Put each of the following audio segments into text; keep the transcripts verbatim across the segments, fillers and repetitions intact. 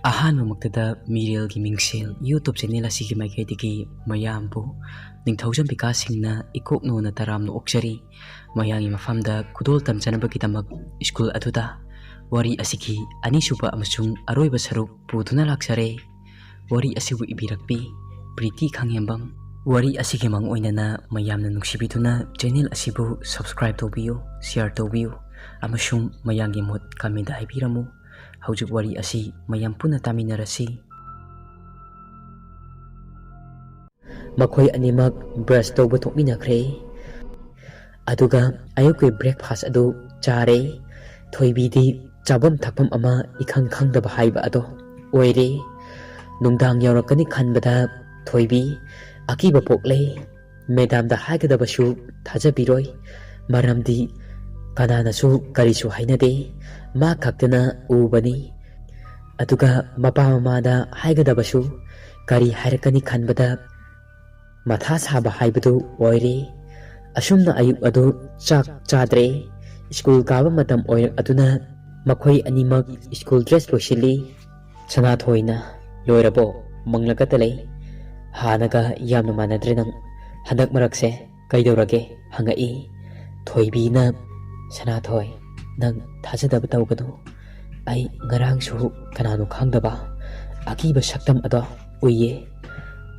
ꯑꯍꯥꯟꯕꯃꯛꯇꯗ ꯃꯤꯔꯦꯜꯒꯤ ꯃꯤꯡꯁꯦꯜ YouTube channel ꯑꯁꯤꯒꯤ ꯃꯥꯏꯀꯩꯗꯒꯤ ꯃꯌꯥꯝꯕꯨ ꯅꯤꯡꯊꯧꯖꯝ ꯕꯤꯀꯥꯁ ꯁꯤꯡꯅ ꯏꯀꯣꯛ ꯅꯣꯟꯅ ꯇꯔꯥꯝꯅ ꯑꯣꯛꯆꯔꯤ꯫ ꯃꯌꯥꯝꯒꯤ ꯃꯐꯝꯗ ꯈꯨꯗꯣꯜ ꯇꯝꯖꯅꯕꯒꯤꯗꯃꯛ ꯁ꯭ꯀꯨꯜ ꯑꯗꯨꯗ ꯋꯥꯔꯤ ꯑꯁꯤꯒꯤ ꯑꯅꯤꯁꯨꯕ ꯑꯃꯁꯨꯡ ꯑꯔꯣꯏꯕ ꯁꯔꯨꯛ ꯄꯨꯗꯨꯅ ꯂꯥꯛꯆꯔꯦ꯫ ꯋꯥꯔꯤ ꯑꯁꯤꯕꯨ ꯏꯕꯤꯔꯛꯄꯤ ꯄ꯭ꯔꯤꯇꯤ ꯈꯥꯉꯦꯝꯕꯝ꯫ ꯋꯥꯔꯤ ꯑꯁꯤꯒꯤ ꯃꯥꯡ ꯑꯣꯏꯅꯅ ꯃꯌꯥꯝꯅ ꯅꯨꯡꯁꯤꯕꯤꯗꯨꯅ ꯆꯦꯅꯦꯜ ꯑꯁꯤꯕꯨ subscribe ꯇꯧꯕꯤꯌꯨ, share ꯇꯧꯕꯤꯌꯨ ꯑꯃꯁꯨꯡ ꯃꯌꯥꯝꯒꯤ ꯃꯣꯠ comment ꯍꯥꯏꯕꯤꯔꯝꯃꯨ꯫ ꯍꯧꯖꯤꯛ ꯋꯥꯔꯤ ꯑꯁꯤ ꯃꯌꯥꯝ ꯄꯨꯟꯅ ꯇꯥꯃꯤꯟꯅꯔꯁꯤ꯫ ꯃꯈꯣꯏ ꯑꯅꯤꯃꯛ brush ꯇꯧꯕ ꯊꯣꯛꯃꯤꯟꯅꯈ꯭ꯔꯦ꯫ ꯑꯗꯨꯒ ꯑꯌꯨꯛꯀꯤ breakfast ꯑꯗꯨ ꯆꯥꯔꯦ꯫ ꯊꯣꯏꯕꯤꯗꯤ ꯆꯥꯐꯝ ꯊꯛꯐꯝ ꯑꯃ ꯏꯈꯪ ꯈꯪꯗꯕ ꯍꯥꯏꯕ ꯑꯗꯣ ꯑꯣꯏꯔꯦ꯫ ꯅꯨꯡꯗꯥꯡ ꯌꯧꯔꯛꯀꯅꯤ ꯈꯟꯕꯗ ꯊꯣꯏꯕꯤ ꯑꯀꯤꯕ ꯄꯣꯛꯂꯦ꯫ ꯃꯦꯗꯥꯝꯗ ꯍꯥꯏꯒꯗꯕꯁꯨ ꯊꯥꯖꯕꯤꯔꯣꯏ, ꯃꯔꯝꯗꯤ ꯀꯅꯥꯅꯁꯨ ꯀꯔꯤꯁꯨ ꯍꯥꯏꯅꯗꯦ, ꯃꯥ ꯈꯛꯇꯅ ꯎꯕꯅꯤ꯫ ꯑꯗꯨꯒ ꯃꯄꯥ ꯃꯃꯥꯗ ꯍꯥꯏꯒꯗꯕꯁꯨ ꯀꯔꯤ ꯍꯥꯏꯔꯛꯀꯅꯤ ꯈꯟꯕꯗ ꯃꯊꯥ ꯁꯥꯕ ꯍꯥꯏꯕꯗꯨ ꯑꯣꯏꯔꯦ꯫ ꯑꯁꯨꯝꯅ ꯑꯌꯨꯛ ꯑꯗꯨ ꯆꯥꯛ ꯆꯥꯗ꯭ꯔꯦ꯫ ꯁ꯭ꯀꯨꯜ ꯀꯥꯕ ꯃꯇꯝ ꯑꯣꯏꯔꯛ ꯑꯗꯨꯅ ꯃꯈꯣꯏ ꯑꯅꯤꯃꯛ ꯁ꯭ꯀꯨꯜ dress ꯂꯣꯏꯁꯤꯜꯂꯤ꯫ ꯁꯅꯥꯊꯣꯏꯅ, "ꯂꯣꯏꯔꯕꯣ? ꯃꯪꯂꯒꯇ ꯂꯩ꯫ ꯍꯥꯟꯅꯒ ꯌꯥꯝꯅ ꯃꯥꯟꯅꯗ꯭ꯔꯦ ꯅꯪ꯫ ꯍꯟꯗꯛ ꯃꯔꯛꯁꯦ ꯀꯩꯗꯧꯔꯒꯦ?" ꯍꯪꯉꯛꯏ꯫ ꯊꯣꯏꯕꯤꯅ, "ꯁꯅꯥꯊꯣꯏ, ꯅꯪ ꯊꯥꯖꯗꯕ ꯇꯧꯒꯅꯨ꯫ ꯑꯩ ꯉꯔꯥꯡꯁꯨ ꯀꯅꯥꯅꯣ ꯈꯪꯗꯕ ꯑꯀꯤꯕ ꯁꯛꯇꯝ ꯑꯗꯣ ꯎꯏꯌꯦ꯫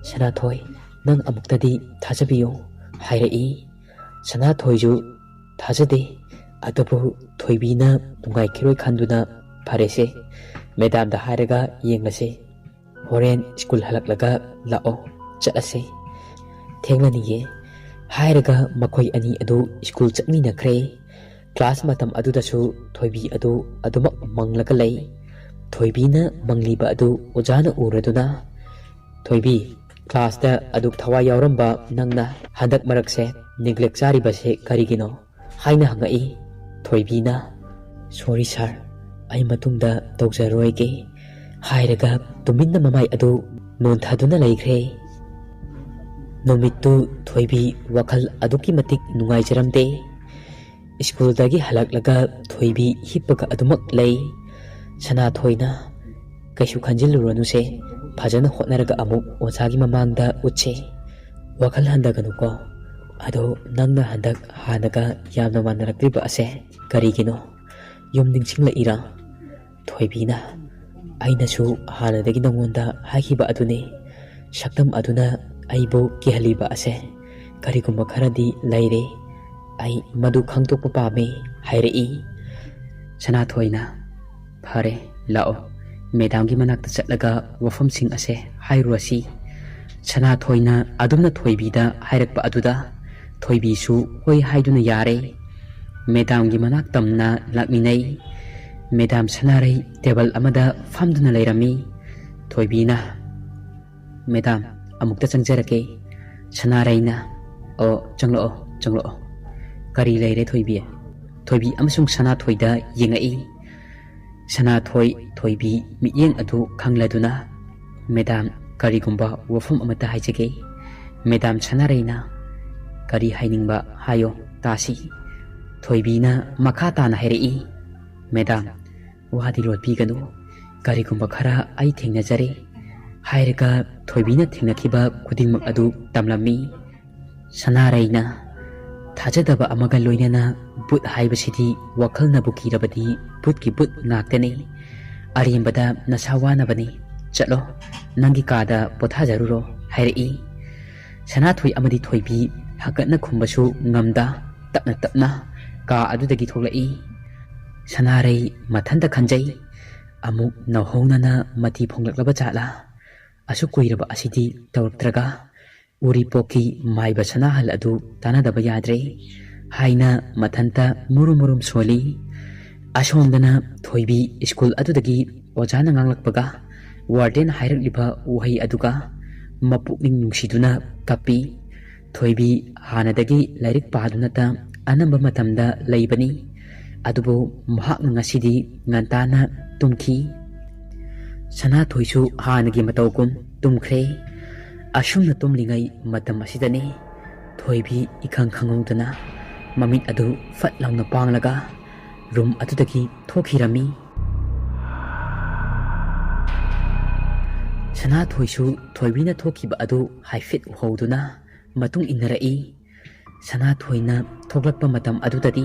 ꯁꯅꯥꯊꯣꯏ, ꯅꯪ ꯑꯃꯨꯛꯇꯗꯤ ꯊꯥꯖꯕꯤꯌꯨ" ꯍꯥꯏꯔꯛꯏ꯫ ꯁꯅꯥꯊꯣꯏꯁꯨ ꯊꯥꯖꯗꯦ, ꯑꯗꯨꯕꯨ ꯊꯣꯏꯕꯤꯅ ꯅꯨꯡꯉꯥꯏꯈꯤꯔꯣꯏ ꯈꯟꯗꯨꯅ, "ꯐꯔꯦꯁꯦ, ꯃꯦꯗꯥꯝꯗ ꯍꯥꯏꯔꯒ ꯌꯦꯡꯂꯁꯦ꯫ ꯍꯣꯔꯦꯟ ꯁ꯭ꯀꯨꯜ ꯍꯜꯂꯛꯂꯒ ꯂꯥꯛꯑꯣ, ꯆꯠꯂꯁꯦ꯫" "ꯊꯦꯡꯂꯅꯤꯌꯦ" ꯍꯥꯏꯔꯒ ꯃꯈꯣꯏ ꯑꯅꯤ ꯑꯗꯨ ꯁ꯭ꯀꯨꯜ ꯆꯠꯃꯤꯟꯅꯈ꯭ꯔꯦ꯫ ꯀ꯭ꯂꯥꯁ ꯃꯇꯝ ꯑꯗꯨꯗꯁꯨ ꯊꯣꯏꯕꯤ ꯑꯗꯨ ꯑꯗꯨꯃꯛ ꯃꯪꯂꯒ ꯂꯩ꯫ ꯊꯣꯏꯕꯤꯅ ꯃꯪꯂꯤꯕ ꯑꯗꯨ ꯑꯣꯖꯥꯅ ꯎꯔꯗꯨꯅ, "ꯊꯣꯏꯕꯤ, ꯀ꯭ꯂꯥꯁꯇ ꯑꯗꯨꯛ ꯊꯋꯥꯏ ꯌꯥꯎꯔꯝꯕ ꯅꯪꯅ ꯍꯟꯗꯛ ꯃꯔꯛꯁꯦ neglect ꯆꯥꯔꯤꯕꯁꯦ ꯀꯔꯤꯒꯤꯅꯣ?" ꯍꯥꯏꯅ ꯍꯪꯉꯛꯏ꯫ ꯊꯣꯏꯕꯤꯅ, "Sorry sir, ꯑꯩ ꯃꯇꯨꯡꯗ ꯇꯧꯖꯔꯣꯏꯒꯦ" ꯍꯥꯏꯔꯒ ꯇꯨꯃꯤꯟꯅ ꯃꯃꯥꯏ ꯑꯗꯨ ꯅꯣꯟꯊꯗꯨꯅ ꯂꯩꯈ꯭ꯔꯦ꯫ ꯅꯨꯃꯤꯠꯇꯨ ꯊꯣꯏꯕꯤ ꯋꯥꯈꯜ ꯑꯗꯨꯛꯀꯤ ꯃꯇꯤꯛ ꯅꯨꯡꯉꯥꯏꯖꯔꯝꯗꯦ꯫ ꯁ꯭ꯀꯨꯜꯗꯒꯤ ꯍꯜꯂꯛꯂꯒ ꯊꯣꯏꯕꯤ ꯍꯤꯞꯄꯒ ꯑꯗꯨꯃꯛ ꯂꯩ꯫ ꯁꯅꯥꯊꯣꯏꯅ, "ꯀꯩꯁꯨ ꯈꯟꯖꯤꯜꯂꯨꯔꯅꯨꯁꯦ, ꯐꯖꯅ ꯍꯣꯠꯅꯔꯒ ꯑꯃꯨꯛ ꯑꯣꯖꯥꯒꯤ ꯃꯃꯥꯡꯗ ꯎꯠꯁꯦ꯫ ꯋꯥꯈꯜ ꯍꯟꯊꯒꯅꯨꯀꯣ꯫ ꯑꯗꯣ ꯅꯪꯅ ꯍꯟꯗꯛ ꯍꯥꯟꯅꯒ ꯌꯥꯝꯅ ꯃꯥꯟꯅꯔꯛꯇ꯭ꯔꯤꯕ ꯑꯁꯦ ꯀꯔꯤꯒꯤꯅꯣ? ꯌꯨꯝ ꯅꯤꯡꯁꯤꯡꯂꯛꯏꯔꯥ?" ꯊꯣꯏꯕꯤꯅ, "ꯑꯩꯅꯁꯨ ꯍꯥꯟꯅꯗꯒꯤ ꯅꯉꯣꯟꯗ ꯍꯥꯏꯈꯤꯕ ꯑꯗꯨꯅꯤ꯫ ꯁꯛꯇꯝ ꯑꯗꯨꯅ ꯑꯩꯕꯨ ꯀꯤꯍꯜꯂꯤꯕ ꯑꯁꯦ ꯀꯔꯤꯒꯨꯝꯕ ꯈꯔꯗꯤ ꯂꯩꯔꯦ꯫ ꯑꯩ ꯃꯗꯨ ꯈꯪꯗꯣꯛꯄ ꯄꯥꯝꯃꯤ," ꯍꯥꯏꯔꯛꯏ꯫ ꯁꯅꯥꯊꯣꯏꯅ, "ꯐꯔꯦ, ꯂꯥꯛꯑꯣ, ꯃꯦꯗꯥꯝꯒꯤ ꯃꯅꯥꯛꯇ ꯆꯠꯂꯒ ꯋꯥꯐꯝꯁꯤꯡ ꯑꯁꯦ ꯍꯥꯏꯔꯨꯔꯁꯤ꯫" ꯁꯅꯥꯊꯣꯏꯅ ꯑꯗꯨꯝꯅ ꯊꯣꯏꯕꯤꯗ ꯍꯥꯏꯔꯛꯄ ꯑꯗꯨꯗ ꯊꯣꯏꯕꯤꯁꯨ ꯍꯣꯏ ꯍꯥꯏꯗꯨꯅ ꯌꯥꯔꯦ꯫ ꯃꯦꯗꯥꯝꯒꯤ ꯃꯅꯥꯛ ꯇꯝꯅ ꯂꯥꯛꯃꯤꯟꯅꯩ꯫ ꯃꯦꯗꯥꯝ ꯁꯅꯥꯔꯩ ꯇꯦꯕꯜ ꯑꯃꯗ ꯐꯝꯗꯨꯅ ꯂꯩꯔꯝꯃꯤ꯫ ꯊꯣꯏꯕꯤꯅ, "ꯃꯦꯗꯥꯝ, ꯑꯃꯨꯛꯇ ꯆꯪꯖꯔꯛꯀꯦ꯫" ꯁꯅꯥꯔꯩꯅ, "ꯑꯣ, ꯆꯪꯂꯛꯑꯣ, ꯆꯪꯂꯛꯑꯣ꯫ ꯀꯔꯤ ꯂꯩꯔꯦ, ꯊꯣꯏꯕꯤ?" ꯊꯣꯏꯕꯤ ꯑꯃꯁꯨꯡ ꯁꯅꯥꯊꯣꯏꯗ ꯌꯦꯡꯉꯛꯏ꯫ ꯁꯅꯥꯊꯣꯏ ꯊꯣꯏꯕꯤ ꯃꯤꯠꯌꯦꯡ ꯑꯗꯨ ꯈꯪꯂꯗꯨꯅ, "ꯃꯦꯗꯥꯝ, ꯀꯔꯤꯒꯨꯝꯕ ꯋꯥꯐꯝ ꯑꯃꯠꯇ ꯍꯥꯏꯖꯒꯦ꯫" ꯃꯦꯗꯥꯝ ꯁꯅꯥꯔꯩꯅ, "ꯀꯔꯤ ꯍꯥꯏꯅꯤꯡꯕ ꯍꯥꯏꯌꯣ ꯇꯥꯁꯤ꯫" ꯊꯣꯏꯕꯤꯅ ꯃꯈꯥ ꯇꯥꯅ ꯍꯥꯏꯔꯛꯏ, "ꯃꯦꯗꯥꯝ, ꯋꯥꯗꯤ ꯂꯣꯠꯄꯤꯒꯅꯨ꯫ ꯀꯔꯤꯒꯨꯝꯕ ꯈꯔ ꯑꯩ ꯊꯦꯡꯅꯖꯔꯦ꯫" ꯍꯥꯏꯔꯒ ꯊꯣꯏꯕꯤꯅ ꯊꯦꯡꯅꯈꯤꯕ ꯈꯨꯗꯤꯡꯃꯛ ꯑꯗꯨ ꯇꯝꯂꯝꯃꯤ꯫ ꯁꯅꯥꯔꯩꯅ, "ꯊꯥꯖꯗꯕ ꯑꯃꯒ ꯂꯣꯏꯅꯅ ꯚꯨꯠ ꯍꯥꯏꯕꯁꯤꯗꯤ ꯋꯥꯈꯜꯅꯕꯨ ꯀꯤꯔꯕꯗꯤ ꯚꯨꯠꯀꯤ ꯚꯨꯠ ꯉꯥꯛꯇꯅꯤ꯫ ꯑꯔꯦꯝꯕꯗ ꯅꯁꯥ ꯋꯥꯅꯕꯅꯤ꯫ ꯆꯠꯂꯣ, ꯅꯪꯒꯤ ꯀꯥꯗ ꯄꯣꯊꯥꯖꯔꯨꯔꯣ," ꯍꯥꯏꯔꯛꯏ꯫ ꯁꯅꯥꯊꯣꯏ ꯑꯃꯗꯤ ꯊꯣꯏꯕꯤ ꯍꯛꯀꯠꯅ ꯈꯨꯝꯕꯁꯨ ꯉꯝꯗ ꯇꯞꯅ ꯇꯞꯅ ꯀꯥ ꯑꯗꯨꯗꯒꯤ ꯊꯣꯛꯂꯛꯏ꯫ ꯁꯅꯥꯔꯩ ꯃꯊꯟꯇ ꯈꯟꯖꯩ, "ꯑꯃꯨꯛ ꯅꯧꯍꯧꯅꯅ ꯃꯊꯤ ꯐꯣꯡꯂꯛꯂꯕ ꯖꯥꯠꯂꯥ? ꯑꯁꯨꯛ ꯀꯨꯏꯔꯕ ꯑꯁꯤꯗꯤ ꯇꯧꯔꯛꯇ꯭ꯔꯒ?" ꯎꯔꯤꯄꯣꯛꯀꯤ ꯃꯥꯏꯕ ꯁꯅꯥꯍꯜ ꯑꯗꯨ ꯇꯥꯟꯅꯗꯕ ꯌꯥꯗ꯭ꯔꯦ ꯍꯥꯏꯅ ꯃꯊꯟꯇ ꯃꯨꯔꯨꯝ ꯃꯨꯔꯨꯝ ꯁꯣꯜꯂꯤ꯫ ꯑꯁꯣꯝꯗꯅ ꯊꯣꯏꯕꯤ ꯁ꯭ꯀꯨꯜ ꯑꯗꯨꯗꯒꯤ ꯑꯣꯖꯥꯅ ꯉꯥꯡꯂꯛꯄꯒ ꯋꯥꯔꯗꯦꯟ ꯍꯥꯏꯔꯛꯂꯤꯕ ꯋꯥꯍꯩ ꯑꯗꯨꯒ ꯃꯄꯨꯛꯅꯤꯡ ꯅꯨꯡꯁꯤꯗꯨꯅ ꯀꯞꯄꯤ꯫ ꯊꯣꯏꯕꯤ ꯍꯥꯟꯅꯗꯒꯤ ꯂꯥꯏꯔꯤꯛ ꯄꯥꯗꯨꯅꯇ ꯑꯅꯝꯕ ꯃꯇꯝꯗ ꯂꯩꯕꯅꯤ꯫ ꯑꯗꯨꯕꯨ ꯃꯍꯥꯛꯅ ꯉꯁꯤꯗꯤ ꯉꯟꯇꯥꯅ ꯇꯨꯝꯈꯤ꯫ ꯁꯅꯥꯊꯣꯏꯁꯨ ꯍꯥꯟꯅꯒꯤ ꯃꯇꯧꯒꯨꯝ ꯇꯨꯝꯈ꯭ꯔꯦ꯫ ꯑꯁꯨꯝꯅ ꯇꯨꯝꯂꯤꯉꯩ ꯃꯇꯝ ꯑꯁꯤꯗꯅꯤ ꯊꯣꯏꯕꯤ ꯏꯈꯪ ꯈꯪꯍꯧꯗꯅ ꯃꯃꯤꯠ ꯑꯗꯨ ꯐꯠ ꯂꯥꯎꯅ ꯄꯥꯡꯂꯒ ꯔꯨꯝ ꯑꯗꯨꯗꯒꯤ ꯊꯣꯛꯈꯤꯔꯝꯃꯤ꯫ ꯁꯅꯥꯊꯣꯏꯁꯨ ꯊꯣꯏꯕꯤꯅ ꯊꯣꯛꯈꯤꯕ ꯑꯗꯨ ꯍꯥꯏꯐꯦꯠ ꯎꯍꯧꯗꯨꯅ ꯃꯇꯨꯡ ꯏꯟꯅꯔꯛꯏ꯫ ꯁꯅꯥꯊꯣꯏꯅ ꯊꯣꯛꯂꯛꯄ ꯃꯇꯝ ꯑꯗꯨꯗꯗꯤ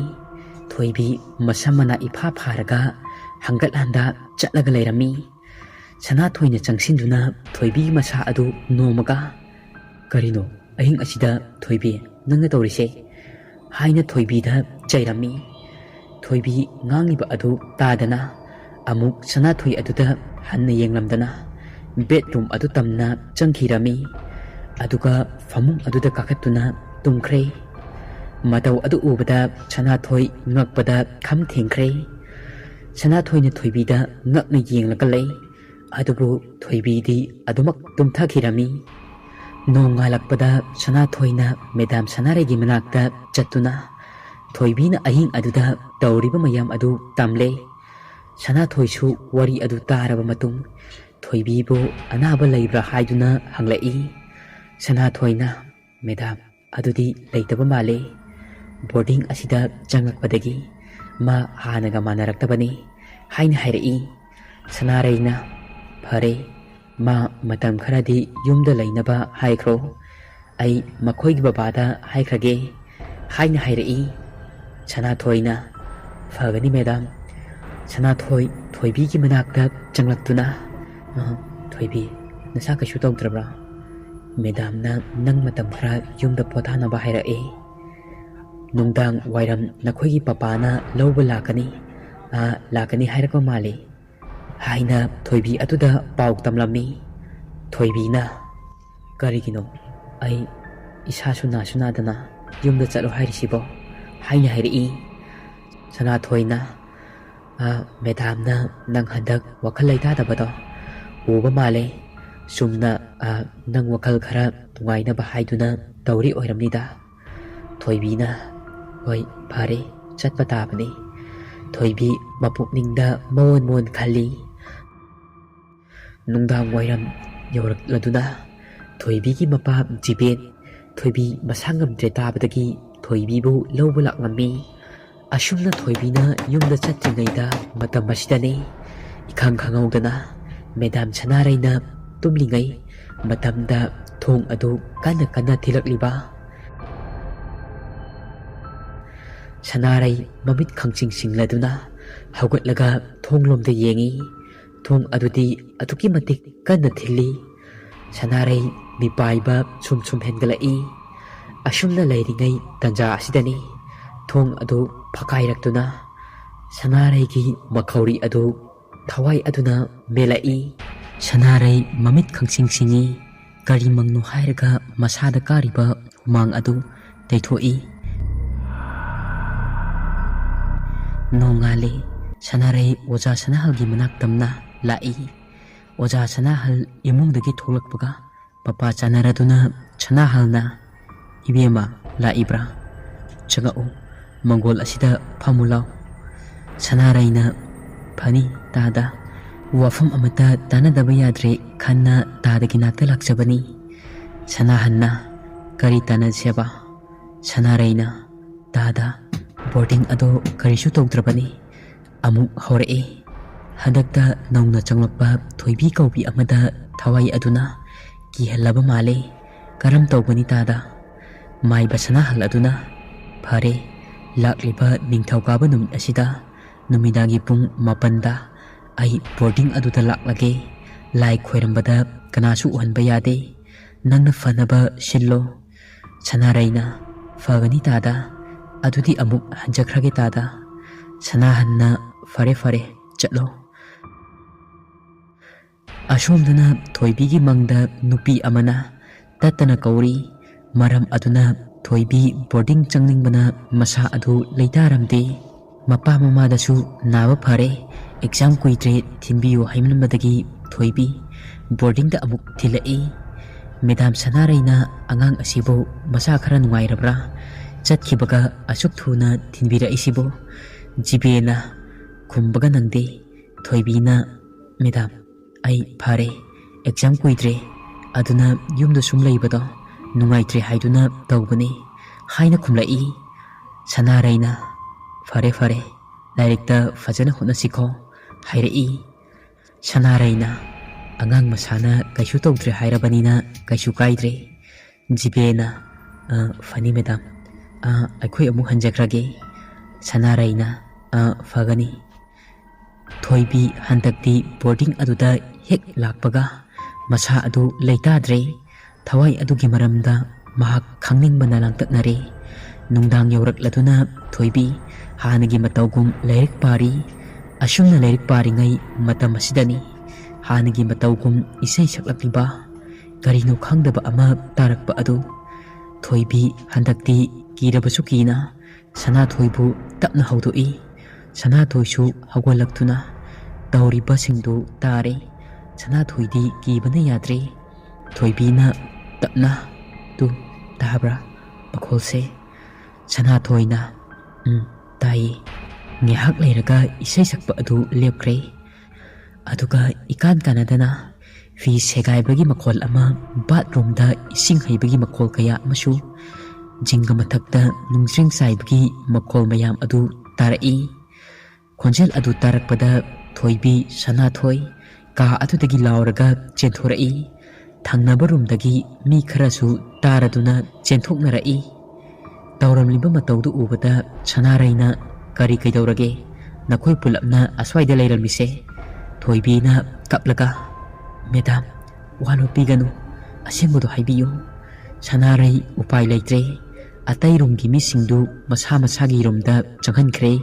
ꯊꯣꯏꯕꯤ ꯃꯁꯝ ꯃꯅꯥ ꯏꯐꯥ ꯐꯥꯔꯒ ꯍꯪꯒꯠ ꯍꯟꯗ ꯆꯠꯂꯒ ꯂꯩꯔꯝꯃꯤ꯫ ꯁꯅꯥꯊꯣꯏꯅ ꯆꯪꯁꯤꯟꯗꯨꯅ ꯊꯣꯏꯕꯤꯒꯤ ꯃꯁꯥ ꯑꯗꯨ ꯅꯣꯝꯃꯒ, "ꯀꯔꯤꯅꯣ ꯑꯍꯤꯡ ꯑꯁꯤꯗ ꯊꯣꯏꯕꯤ, ꯅꯪꯅ ꯇꯧꯔꯤꯁꯦ?" ꯍꯥꯏꯅ ꯊꯣꯏꯕꯤꯗ ꯆꯩꯔꯝꯃꯤ꯫ ꯊꯣꯏꯕꯤ ꯉꯥꯡꯂꯤꯕ ꯑꯗꯨ ꯇꯥꯗꯅ ꯑꯃꯨꯛ ꯁꯅꯥꯊꯣꯏ ꯑꯗꯨꯗ ꯍꯟꯅ ꯌꯦꯡꯂꯝꯗꯅ ꯕꯦꯠꯔꯨꯝ ꯑꯗꯨ ꯇꯝꯅ ꯆꯪꯈꯤꯔꯝꯃꯤ꯫ ꯑꯗꯨꯒ ꯐꯃꯨꯡ ꯑꯗꯨꯗ ꯀꯥꯈꯠꯇꯨꯅ ꯇꯨꯝꯈ꯭ꯔꯦ꯫ ꯃꯇꯧ ꯑꯗꯨ ꯎꯕꯗ ꯁꯅꯥꯊꯣꯏ ꯉꯛꯄꯗ ꯈꯝ ꯊꯦꯡꯈ꯭ꯔꯦ꯫ ꯁꯅꯥꯊꯣꯏꯅ ꯊꯣꯏꯕꯤꯗ ꯉꯛꯅ ꯌꯦꯡꯂꯒ ꯂꯩ꯫ ꯑꯗꯨꯕꯨ ꯊꯣꯏꯕꯤꯗꯤ ꯑꯗꯨꯃꯛ ꯇꯨꯝꯊꯈꯤꯔꯝꯃꯤ꯫ ꯅꯣꯡꯉꯥꯜꯂꯛꯄꯗ ꯁꯅꯥꯊꯣꯏꯅ ꯃꯦꯗꯥꯝ ꯁꯅꯥꯔꯩꯒꯤ ꯃꯅꯥꯛꯇ ꯆꯠꯇꯨꯅ ꯊꯣꯏꯕꯤꯅ ꯑꯍꯤꯡ ꯑꯗꯨꯗ ꯇꯧꯔꯤꯕ ꯃꯌꯥꯝ ꯑꯗꯨ ꯇꯝꯂꯦ꯫ ꯁꯅꯥꯊꯣꯏꯁꯨ ꯋꯥꯔꯤ ꯑꯗꯨ ꯇꯥꯔꯕ ꯃꯇꯨꯡ ꯊꯣꯏꯕꯤꯕꯨ ꯑꯅꯥꯕ ꯂꯩꯕ꯭ꯔꯥ ꯍꯥꯏꯗꯨꯅ ꯍꯪꯂꯛꯏ꯫ ꯁꯅꯥꯊꯣꯏꯅ, "ꯃꯦꯗꯥꯝ, ꯑꯗꯨꯗꯤ ꯂꯩꯇꯕ ꯃꯥꯜꯂꯦ꯫ ꯕꯣꯔꯗꯤꯡ ꯑꯁꯤꯗ ꯆꯪꯂꯛꯄꯗꯒꯤ ꯃꯥ ꯍꯥꯟꯅꯒ ꯃꯥꯟꯅꯔꯛꯇꯕꯅꯤ" ꯍꯥꯏꯅ ꯍꯥꯏꯔꯛꯏ꯫ ꯁꯅꯥꯔꯩꯅ, "ꯐꯔꯦ, ꯃꯥ ꯃꯇꯝ ꯈꯔꯗꯤ ꯌꯨꯝꯗ ꯂꯩꯅꯕ ꯍꯥꯏꯈ꯭ꯔꯣ꯫ ꯑꯩ ꯃꯈꯣꯏꯒꯤ ꯕꯕꯥꯗ ꯍꯥꯏꯈ꯭ꯔꯒꯦ" ꯍꯥꯏꯅ ꯍꯥꯏꯔꯛꯏ꯫ ꯁꯅꯥꯊꯣꯏꯅ, "ꯐꯒꯅꯤ ꯃꯦꯗꯥꯝ"꯫ ꯁꯅꯥꯊꯣꯏ ꯊꯣꯏꯕꯤꯒꯤ ꯃꯅꯥꯛꯇ ꯆꯪꯂꯛꯇꯨꯅ, "ꯑ, ꯊꯣꯏꯕꯤ, ꯅꯁꯥ ꯀꯩꯁꯨ ꯇꯧꯗ꯭ꯔꯕ꯭ꯔꯥ? ꯃꯦꯗꯥꯝꯅ ꯅꯪ ꯃꯇꯝ ꯈꯔ ꯌꯨꯝꯗ ꯄꯣꯊꯥꯅꯕ ꯍꯥꯏꯔꯛꯑꯦ꯫ ꯅꯨꯡꯗꯥꯡ ꯋꯥꯏꯔꯝ ꯅꯈꯣꯏꯒꯤ ꯄꯄꯥꯅ ꯂꯧꯕ ꯂꯥꯛꯀꯅꯤ, ꯑ, ꯂꯥꯛꯀꯅꯤ ꯍꯥꯏꯔꯛꯄ ꯃꯥꯜꯂꯤ" ꯍꯥꯏꯅ ꯊꯣꯏꯕꯤ ꯑꯗꯨꯗ ꯄꯥꯎ ꯇꯝꯂꯝꯃꯤ꯫ ꯊꯣꯏꯕꯤꯅ, "ꯀꯔꯤꯒꯤꯅꯣ ꯑꯩ ꯏꯁꯥꯁꯨ ꯅꯥꯁꯨ ꯅꯥꯗꯅ ꯌꯨꯝꯗ ꯆꯠꯂꯣ ꯍꯥꯏꯔꯤꯁꯤꯕꯣ?" ꯍꯥꯏꯅ ꯍꯥꯏꯔꯛꯏ꯫ ꯁꯅꯥꯊꯣꯏꯅ, "ꯑ, ꯃꯦꯗꯥꯝꯅ ꯅꯪ ꯍꯟꯗꯛ ꯋꯥꯈꯜ ꯂꯩꯇꯥꯗꯕꯗꯣ ꯎꯕ ꯃꯥꯜꯂꯦ꯫ ꯆꯨꯝꯅ, ꯑ, ꯅꯪ ꯋꯥꯈꯜ ꯈꯔ ꯅꯨꯡꯉꯥꯏꯅꯕ ꯍꯥꯏꯗꯨꯅ ꯇꯧꯔꯤ ꯑꯣꯏꯔꯝꯅꯤꯗ"꯫ ꯊꯣꯏꯕꯤꯅ, "ꯍꯣꯏ, ꯐꯔꯦ, ꯆꯠꯄ ꯇꯥꯕꯅꯤ"꯫ ꯊꯣꯏꯕꯤ ꯃꯄꯨꯛꯅꯤꯡꯗ ꯃꯣꯟ ꯃꯣꯟ ꯈꯜꯂꯤ꯫ ꯅꯨꯡꯗꯥꯡ ꯋꯥꯏꯔꯝ ꯌꯧꯔꯛꯂꯗꯨꯅ ꯊꯣꯏꯕꯤꯒꯤ ꯃꯄꯥ ꯖꯤꯕꯦꯟ ꯊꯣꯏꯕꯤ ꯃꯁꯥ ꯉꯝꯗ꯭ꯔꯦ ꯇꯥꯕꯗꯒꯤ ꯊꯣꯏꯕꯤꯕꯨ ꯂꯧꯕ ꯂꯥꯛꯂꯝꯃꯤ꯫ ꯑꯁꯨꯝꯅ ꯊꯣꯏꯕꯤꯅ ꯌꯨꯝꯗ ꯆꯠꯇ꯭ꯔꯤꯉꯩꯗ ꯃꯇꯝ ꯑꯁꯤꯗꯅꯤ ꯏꯈꯪ ꯈꯪꯍꯧꯗꯅ ꯃꯦꯗꯥꯝ ꯁꯅꯥꯔꯩꯅ ꯇꯨꯝꯂꯤꯉꯩ ꯃꯇꯝꯗ ꯊꯣꯡ ꯑꯗꯨ ꯀꯟꯅ ꯀꯟꯅ ꯊꯤꯜꯂꯛꯂꯤꯕ꯫ ꯁꯅꯥꯔꯩ ꯃꯃꯤꯠ ꯈꯪꯁꯤꯡ ꯁꯤꯡꯂꯗꯨꯅ ꯍꯧꯒꯠꯂꯒ ꯊꯣꯡꯂꯣꯝꯗ ꯌꯦꯡꯏ꯫ ꯊꯣꯡ ꯑꯗꯨꯗꯤ ꯑꯗꯨꯛꯀꯤ ꯃꯇꯤꯛ ꯀꯟꯅ ꯊꯤꯜꯂꯤ꯫ ꯁꯅꯥꯔꯩ ꯃꯤꯄꯥꯏꯕ ꯁꯨꯝ ꯁꯨꯝ ꯍꯦꯟꯒꯠꯂꯛꯏ꯫ ꯑꯁꯨꯝꯅ ꯂꯩꯔꯤꯉꯩ ꯇꯟꯖꯥ ꯑꯁꯤꯗꯅꯤ ꯊꯣꯡ ꯑꯗꯨ ꯐꯛꯀꯥꯏꯔꯛꯇꯨꯅ ꯁꯅꯥꯔꯩꯒꯤ ꯃꯈꯧꯔꯤ ꯑꯗꯨ ꯊꯋꯥꯏ ꯑꯗꯨꯅ ꯃꯦꯜꯂꯛꯏ꯫ ꯁꯅꯥꯔꯩ ꯃꯃꯤꯠ ꯈꯪꯁꯤꯡ ꯁꯤꯡꯏ꯫ ꯀꯔꯤꯃꯛꯅꯣ ꯍꯥꯏꯔꯒ ꯃꯁꯥꯗ ꯀꯥꯔꯤꯕ ꯍꯨꯃꯥꯡ ꯑꯗꯨ ꯇꯩꯊꯣꯛꯏ꯫ ꯅꯣꯡꯉꯥꯜꯂꯤ꯫ ꯁꯅꯥꯔꯩ ꯑꯣꯖꯥ ꯁꯅꯥꯍꯜꯒꯤ ꯃꯅꯥꯛ ꯇꯝꯅ ꯂꯥꯛꯏ꯫ ꯑꯣꯖꯥ ꯁꯅꯥꯍꯜ ꯏꯃꯨꯡꯗꯒꯤ ꯊꯣꯛꯂꯛꯄꯒ ꯃꯄꯥ ꯆꯥꯅꯔꯗꯨꯅ ꯁꯅꯥꯍꯜꯅ, "ꯏꯕꯦꯝꯃ, ꯂꯥꯛꯏꯕ꯭ꯔꯥ? ꯆꯪꯉꯛꯎ, ꯃꯪꯒꯣꯜ ꯑꯁꯤꯗ ꯐꯝꯃꯨ ꯂꯥꯎ꯫" ꯁꯅꯥꯔꯩꯅ, "ꯐꯅꯤ ꯇꯥꯗ, ꯋꯥꯐꯝ ꯑꯃꯠꯇ ꯇꯥꯅꯗꯕ ꯌꯥꯗ꯭ꯔꯦ" ꯈꯟꯅ ꯇꯥꯗꯒꯤ ꯅꯥꯛꯇ ꯂꯥꯛꯆꯕꯅꯤ꯫ ꯁꯅꯥꯍꯟꯅ, "ꯀꯔꯤ ꯇꯥꯅꯁꯦꯕ?" ꯁꯅꯥꯔꯩꯅ, "ꯇꯥꯗ, ꯕꯣꯔꯗꯤꯡ ꯑꯗꯣ ꯀꯔꯤꯁꯨ ꯇꯧꯗ꯭ꯔꯕꯅꯤ꯫ ꯑꯃꯨꯛ ꯍꯧꯔꯛꯑꯦ꯫ ꯍꯟꯗꯛꯇ ꯅꯧꯅ ꯆꯪꯂꯛꯄ ꯊꯣꯏꯕꯤ ꯀꯧꯕꯤ ꯑꯃꯗ ꯊꯋꯥꯏ ꯑꯗꯨꯅ ꯀꯤꯍꯜꯂꯕ ꯃꯥꯜꯂꯦ꯫ ꯀꯔꯝ ꯇꯧꯒꯅꯤ ꯇꯥꯗ?" ꯃꯥꯏꯕ ꯁꯅꯥꯍꯜ ꯑꯗꯨꯅ, "ꯐꯔꯦ, ꯂꯥꯛꯂꯤꯕ ꯅꯤꯡꯊꯧꯀꯥꯕ ꯅꯨꯃꯤꯠ ꯑꯁꯤꯗ ꯅꯨꯃꯤꯗꯥꯡꯒꯤ ꯄꯨꯡ ꯃꯥꯄꯟꯗ ꯑꯩ ꯕꯣꯔꯗꯤꯡ ꯑꯗꯨꯗ ꯂꯥꯛꯂꯒꯦ꯫ ꯂꯥꯏ ꯈꯣꯏꯔꯝꯕꯗ ꯀꯅꯥꯁꯨ ꯎꯍꯟꯕ ꯌꯥꯗꯦ꯫ ꯅꯪꯅ ꯐꯅꯕ ꯁꯤꯜꯂꯣ꯫" ꯁꯅꯥꯔꯩꯅ, "ꯐꯒꯅꯤ ꯇꯥꯗ, ꯑꯗꯨꯗꯤ ꯑꯃꯨꯛ ꯍꯟꯖꯈ꯭ꯔꯒꯦ ꯇꯥꯗ꯫" ꯁꯅꯥꯍꯟꯅ, "ꯐꯔꯦ ꯐꯔꯦ, ꯆꯠꯂꯣ꯫" ꯑꯁꯣꯝꯗꯅ ꯊꯣꯏꯕꯤꯒꯤ ꯃꯪꯗ ꯅꯨꯄꯤ ꯑꯃꯅ ꯇꯠꯇꯅ ꯀꯧꯔꯤ꯫ ꯃꯔꯝ ꯑꯗꯨꯅ ꯊꯣꯏꯕꯤ ꯕꯣꯔꯗꯤꯡ ꯆꯪꯅꯤꯡꯕꯅ ꯃꯁꯥ ꯑꯗꯨ ꯂꯩꯇꯥꯔꯝꯗꯦ꯫ ꯃꯄꯥ ꯃꯃꯥꯗꯁꯨ ꯅꯥꯕ ꯐꯔꯦ, ꯑꯦꯛꯖꯥꯝ ꯀꯨꯏꯗ꯭ꯔꯦ, ꯊꯤꯟꯕꯤꯌꯨ ꯍꯥꯏꯃꯟꯕꯗꯒꯤ ꯊꯣꯏꯕꯤ ꯕꯣꯔꯗꯤꯡꯗ ꯑꯃꯨꯛ ꯊꯤꯜꯂꯛꯏ꯫ "ꯃꯦꯗꯥꯝ ꯁꯅꯥꯔꯩꯅ ꯑꯉꯥꯡ ꯑꯁꯤꯕꯨ ꯃꯁꯥ ꯈꯔ ꯅꯨꯡꯉꯥꯏꯔꯕ꯭ꯔꯥ? ꯆꯠꯈꯤꯕꯒ ꯑꯁꯨꯛ ꯊꯨꯅ ꯊꯤꯟꯕꯤꯔꯛꯏꯁꯤꯕꯨ?" ꯖꯤꯕꯦꯅ ꯈꯨꯝꯕꯒ ꯅꯪꯗꯦ꯫ ꯊꯣꯏꯕꯤꯅ, "ꯃꯦꯗꯥꯝ, ꯑꯩ ꯐꯔꯦ, ꯑꯦꯛꯖꯥꯝ ꯀꯨꯏꯗ꯭ꯔꯦ, ꯑꯗꯨꯅ ꯌꯨꯝꯗ ꯁꯨꯝ ꯂꯩꯕꯗꯣ ꯅꯨꯡꯉꯥꯏꯇ꯭ꯔꯦ ꯍꯥꯏꯗꯨꯅ ꯇꯧꯕꯅꯤ" ꯍꯥꯏꯅ ꯈꯨꯝꯂꯛꯏ꯫ ꯁꯅꯥꯔꯩꯅ, "ꯐꯔꯦ ꯐꯔꯦ, ꯂꯥꯏꯔꯤꯛꯇ ꯐꯖꯅ ꯍꯣꯠꯅꯁꯤꯀꯣ" ꯍꯥꯏꯔꯛꯏ꯫ ꯁꯅꯥꯔꯩꯅ, ꯑꯉꯥꯡ ꯃꯁꯥꯅ ꯀꯩꯁꯨ ꯇꯧꯗ꯭ꯔꯦ ꯍꯥꯏꯔꯕꯅꯤꯅ ꯀꯩꯁꯨ ꯀꯥꯏꯗ꯭ꯔꯦ꯫ ꯖꯤꯕꯦꯅ, "ꯑ, ꯐꯅꯤ ꯃꯦꯗꯥꯝ꯫ ꯑ, ꯑꯩꯈꯣꯏ ꯑꯃꯨꯛ ꯍꯟꯖꯈ꯭ꯔꯒꯦ꯫" ꯁꯅꯥꯔꯩꯅ, "ꯑ, ꯐꯒꯅꯤ꯫" ꯊꯣꯏꯕꯤ ꯍꯟꯗꯛꯇꯤ ꯕꯣꯔꯗꯤꯡ ꯑꯗꯨꯗ ꯍꯦꯛ ꯂꯥꯛꯄꯒ ꯃꯁꯥ ꯑꯗꯨ ꯂꯩꯇꯥꯗ꯭ꯔꯦ꯫ ꯊꯋꯥꯏ ꯑꯗꯨꯒꯤ ꯃꯔꯝꯗ ꯃꯍꯥꯛ ꯈꯪꯅꯤꯡꯕꯅ ꯂꯥꯡꯇꯛꯅꯔꯦ꯫ ꯅꯨꯡꯗꯥꯡ ꯌꯧꯔꯛꯂꯗꯨꯅ ꯊꯣꯏꯕꯤ ꯍꯥꯟꯅꯒꯤ ꯃꯇꯧꯒꯨꯝ ꯂꯥꯏꯔꯤꯛ ꯄꯥꯔꯤ꯫ ꯑꯁꯨꯝꯅ ꯂꯥꯏꯔꯤꯛ ꯄꯥꯔꯤꯉꯩ ꯃꯇꯝ ꯑꯁꯤꯗꯅꯤ ꯍꯥꯟꯅꯒꯤ ꯃꯇꯧꯒꯨꯝ ꯏꯁꯩ ꯁꯛꯂꯛꯂꯤꯕ ꯀꯔꯤꯅꯣ ꯈꯪꯗꯕ ꯑꯃ ꯇꯥꯔꯛꯄ ꯑꯗꯨ꯫ ꯊꯣꯏꯕꯤ ꯍꯟꯗꯛꯇꯤ ꯀꯤꯔꯕꯁꯨ ꯀꯤꯅ ꯁꯅꯥꯊꯣꯏꯕꯨ ꯇꯞꯅ ꯍꯧꯗꯣꯛꯏ꯫ ꯁꯅꯥꯊꯣꯏꯁꯨ ꯍꯧꯒꯠꯂꯛꯇꯨꯅ ꯇꯧꯔꯤꯕꯁꯤꯡꯗꯨ ꯇꯥꯔꯦ꯫ ꯁꯅꯥꯊꯣꯏꯗꯤ ꯀꯤꯕꯅ ꯌꯥꯗ꯭ꯔꯦ꯫ ꯊꯣꯏꯕꯤꯅ ꯇꯞꯅ, "ꯇꯨ, ꯇꯥꯕ꯭ꯔꯥ ꯃꯈꯣꯜꯁꯦ?" ꯁꯅꯥꯊꯣꯏꯅ, "ꯎꯝ, ꯇꯥꯏꯌꯦ꯫" ꯉꯥꯏꯍꯥꯛ ꯂꯩꯔꯒ ꯏꯁꯩ ꯁꯛꯄ ꯑꯗꯨ ꯂꯦꯞꯈ꯭ꯔꯦ꯫ ꯑꯗꯨꯒ ꯏꯀꯥꯟ ꯀꯥꯟꯅꯗꯅ ꯐꯤ ꯁꯦꯒꯥꯏꯕꯒꯤ ꯃꯈꯣꯜ ꯑꯃ, ꯕꯥꯠꯔꯨꯝꯗ ꯏꯁꯤꯡ ꯍꯩꯕꯒꯤ ꯃꯈꯣꯜ ꯀꯌꯥ ꯑꯃꯁꯨ, ꯖꯤꯡꯒ ꯃꯊꯛꯇ ꯅꯨꯡꯖ꯭ꯔꯦꯡ ꯆꯥꯏꯕꯒꯤ ꯃꯈꯣꯜ ꯃꯌꯥꯝ ꯑꯗꯨ ꯇꯥꯔꯛꯏ꯫ ꯈꯣꯟꯖꯦꯜ ꯑꯗꯨ ꯇꯥꯔꯛꯄꯗ ꯊꯣꯏꯕꯤ ꯁꯅꯥꯊꯣꯏ ꯀꯥ ꯑꯗꯨꯗꯒꯤ ꯂꯥꯎꯔꯒ ꯆꯦꯟꯊꯣꯔꯛꯏ꯫ ꯊꯪꯅꯕ ꯔꯨꯝꯗꯒꯤ ꯃꯤ ꯈꯔꯁꯨ ꯇꯥꯔꯗꯨꯅ ꯆꯦꯟꯊꯣꯛꯅꯔꯛꯏ꯫ ꯇꯧꯔꯝꯂꯤꯕ ꯃꯇꯧꯗꯨ ꯎꯕꯗ ꯁꯅꯥꯔꯩꯅ, "ꯀꯔꯤ ꯀꯩꯗꯧꯔꯒꯦ? ꯅꯈꯣꯏ ꯄꯨꯂꯞꯅ ꯑꯁ꯭ꯋꯥꯏꯗ ꯂꯩꯔꯝꯃꯤꯁꯦ?" ꯊꯣꯏꯕꯤꯅ ꯀꯞꯂꯒ, "ꯃꯦꯗꯥꯝ, ꯋꯥ ꯂꯣꯠꯄꯤꯒꯅꯨ, ꯑꯁꯦꯡꯕꯗꯨ ꯍꯥꯏꯕꯤꯌꯨ꯫" ꯁꯅꯥꯔꯩ ꯎꯄꯥꯏ ꯂꯩꯇ꯭ꯔꯦ꯫ ꯑꯇꯩ ꯔꯨꯝꯒꯤ ꯃꯤꯁꯤꯡꯗꯨ ꯃꯁꯥ ꯃꯁꯥꯒꯤ ꯔꯨꯝꯗ ꯆꯪꯍꯟꯈ꯭ꯔꯦ꯫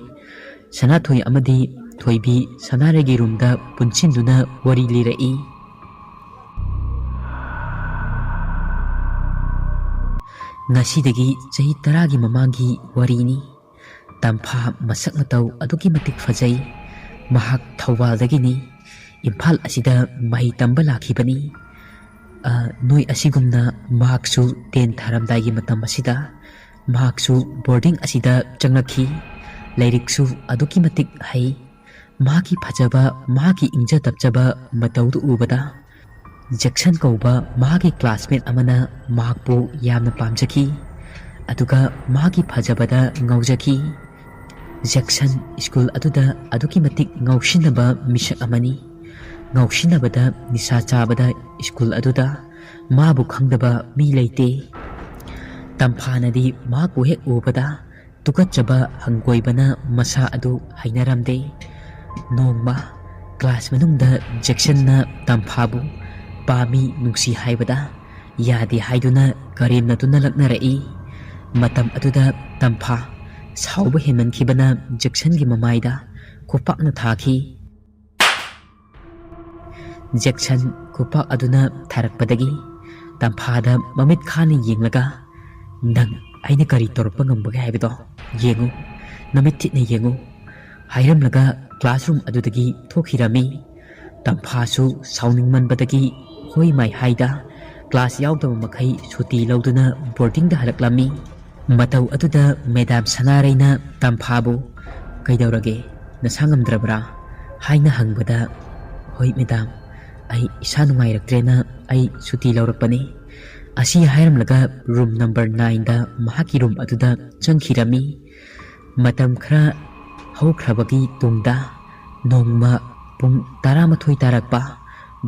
ꯁꯅꯥꯊꯣꯏ ꯑꯃꯗꯤ ꯊꯣꯏꯕꯤ ꯁꯅꯥꯔꯩꯒꯤ ꯔꯨꯝꯗ ꯄꯨꯟꯁꯤꯟꯗꯨꯅ ꯋꯥꯔꯤ ꯂꯤꯔꯛꯏ꯫ ꯉꯁꯤꯗꯒꯤ ꯆꯍꯤ ꯇꯔꯥꯒꯤ ꯃꯃꯥꯡꯒꯤ ꯋꯥꯔꯤꯅꯤ꯫ ꯇꯝꯐꯥ ꯃꯁꯛ ꯃꯇꯧ ꯑꯗꯨꯛꯀꯤ ꯃꯇꯤꯛ ꯐꯖꯩ꯫ ꯃꯍꯥꯛ ꯊꯧꯕꯥꯜꯗꯒꯤꯅꯤ꯫ ꯏꯝꯐꯥꯜ ꯑꯁꯤꯗ ꯃꯍꯩ ꯇꯝꯕ ꯂꯥꯛꯈꯤꯕꯅꯤ꯫ ꯑ, ꯅꯣꯏ ꯑꯁꯤꯒꯨꯝꯅ ꯃꯍꯥꯛꯁꯨ ꯇꯦꯟ ꯊꯥꯔꯝꯗꯥꯏꯒꯤ ꯃꯇꯝ ꯑꯁꯤꯗ ꯃꯍꯥꯛꯁꯨ ꯕꯣꯔꯗꯤꯡ ꯑꯁꯤꯗ ꯆꯪꯂꯛꯈꯤ꯫ ꯂꯥꯏꯔꯤꯛꯁꯨ ꯑꯗꯨꯛꯀꯤ ꯃꯇꯤꯛ ꯍꯩ꯫ ꯃꯍꯥꯛꯀꯤ ꯐꯖꯕ, ꯃꯍꯥꯛꯀꯤ ꯏꯪꯖ ꯇꯞꯆꯕ ꯃꯇꯧꯗꯨ ꯎꯕꯗ ꯖꯦꯛꯁꯟ ꯀꯧꯕ ꯃꯍꯥꯛꯀꯤ ꯀ꯭ꯂꯥꯁꯃꯦꯠ ꯑꯃꯅ ꯃꯍꯥꯛꯄꯨ ꯌꯥꯝꯅ ꯄꯥꯝꯖꯈꯤ, ꯑꯗꯨꯒ ꯃꯍꯥꯛꯀꯤ ꯐꯖꯕꯗ ꯉꯥꯎꯖꯈꯤ꯫ ꯖꯦꯛꯁꯟ ꯁ꯭ꯀꯨꯜ ꯑꯗꯨꯗ ꯑꯗꯨꯛꯀꯤ ꯃꯇꯤꯛ ꯉꯥꯎꯁꯤꯟꯅꯕ ꯃꯤꯁꯛ ꯑꯃꯅꯤ꯫ ꯉꯥꯎꯁꯤꯟꯅꯕꯗ, ꯅꯤꯁꯥ ꯆꯥꯕꯗ ꯁ꯭ꯀꯨꯜ ꯑꯗꯨꯗ ꯃꯥꯕꯨ ꯈꯪꯗꯕ ꯃꯤ ꯂꯩꯇꯦ꯫ ꯇꯝꯐꯥꯅꯗꯤ ꯃꯍꯥꯛꯄꯨ ꯍꯦꯛ ꯎꯕꯗ ꯇꯨꯀꯠꯆꯕ ꯍꯪꯒꯣꯏꯕꯅ ꯃꯁꯥ ꯑꯗꯨ ꯍꯩꯅꯔꯝꯗꯦ꯫ ꯅꯣꯡꯃ ꯀ꯭ꯂꯥꯁ ꯃꯅꯨꯡꯗ ꯖꯦꯛꯁꯟꯅ ꯇꯝꯐꯥꯕꯨ ꯄꯥꯝꯃꯤ, ꯅꯨꯡꯁꯤ ꯍꯥꯏꯕꯗ ꯌꯥꯗꯦ ꯍꯥꯏꯗꯨꯅ ꯀꯔꯦꯝꯅꯗꯨꯅ ꯂꯛꯅꯔꯛꯏ꯫ ꯃꯇꯝ ꯑꯗꯨꯗ ꯇꯝꯐꯥ ꯁꯥꯎꯕ ꯍꯦꯟꯃꯟꯈꯤꯕꯅ ꯖꯦꯛꯁꯟꯒꯤ ꯃꯃꯥꯏꯗ ꯈꯨꯄꯥꯛꯅ ꯊꯥꯈꯤ꯫ ꯖꯦꯛꯁꯟ ꯈꯨꯄꯥꯛ ꯑꯗꯨꯅ ꯊꯥꯔꯛꯄꯗꯒꯤ ꯇꯝꯐꯥꯗ ꯃꯃꯤꯠ ꯈꯥꯅ ꯌꯦꯡꯂꯒ, "ꯅꯪ ꯑꯩꯅ ꯀꯔꯤ ꯇꯧꯔꯛꯄ ꯉꯝꯕꯒꯦ ꯍꯥꯏꯕꯗꯣ ꯌꯦꯡꯉꯨ, ꯅꯃꯤꯠ ꯊꯤꯠꯅ ꯌꯦꯡꯉꯨ" ꯍꯥꯏꯔꯝꯂꯒ ꯀ꯭ꯂꯥꯁꯔꯨꯝ ꯑꯗꯨꯗꯒꯤ ꯊꯣꯛꯈꯤꯔꯝꯃꯤ꯫ ꯇꯝꯐꯥꯁꯨ ꯁꯥꯎꯅꯤꯡꯃꯟꯕꯗꯒꯤ ꯍꯣꯏ ꯃꯥꯏ ꯍꯥꯏꯗ ꯀ꯭ꯂꯥꯁ ꯌꯥꯎꯗꯕ ꯃꯈꯩ ꯁꯨꯇꯤ ꯂꯧꯗꯨꯅ ꯕꯣꯔꯗꯤꯡꯗ ꯍꯜꯂꯛꯂꯝꯃꯤ꯫ ꯃꯇꯧ ꯑꯗꯨꯗ ꯃꯦꯗꯥꯝ ꯁꯅꯥꯔꯩꯅ ꯇꯝꯐꯥꯕꯨ, "ꯀꯩꯗꯧꯔꯒꯦ, ꯅꯁꯥ ꯉꯝꯗ꯭ꯔꯕ꯭ꯔꯥ?" ꯍꯥꯏꯅ ꯍꯪꯕꯗ, "ꯍꯣꯏ ꯃꯦꯗꯥꯝ, ꯑꯩ ꯏꯁꯥ ꯅꯨꯡꯉꯥꯏꯔꯛꯇ꯭ꯔꯦꯅ ꯑꯩ ꯁꯨꯇꯤ ꯂꯧꯔꯛꯄꯅꯤ" ꯑꯁꯤ ꯍꯥꯏꯔꯝꯂꯒ ꯔꯨꯝ ꯅꯝꯕꯔ ꯅꯥꯏꯟꯗ ꯃꯍꯥꯛꯀꯤ ꯔꯨꯝ ꯑꯗꯨꯗ ꯆꯪꯈꯤꯔꯝꯃꯤ꯫ ꯃꯇꯝ ꯈꯔ ꯍꯧꯈ꯭ꯔꯕꯒꯤ ꯇꯨꯡꯗ ꯅꯣꯡꯃ ꯄꯨꯡ ꯇꯔꯥꯃꯥꯊꯣꯏ ꯇꯥꯔꯛꯄ,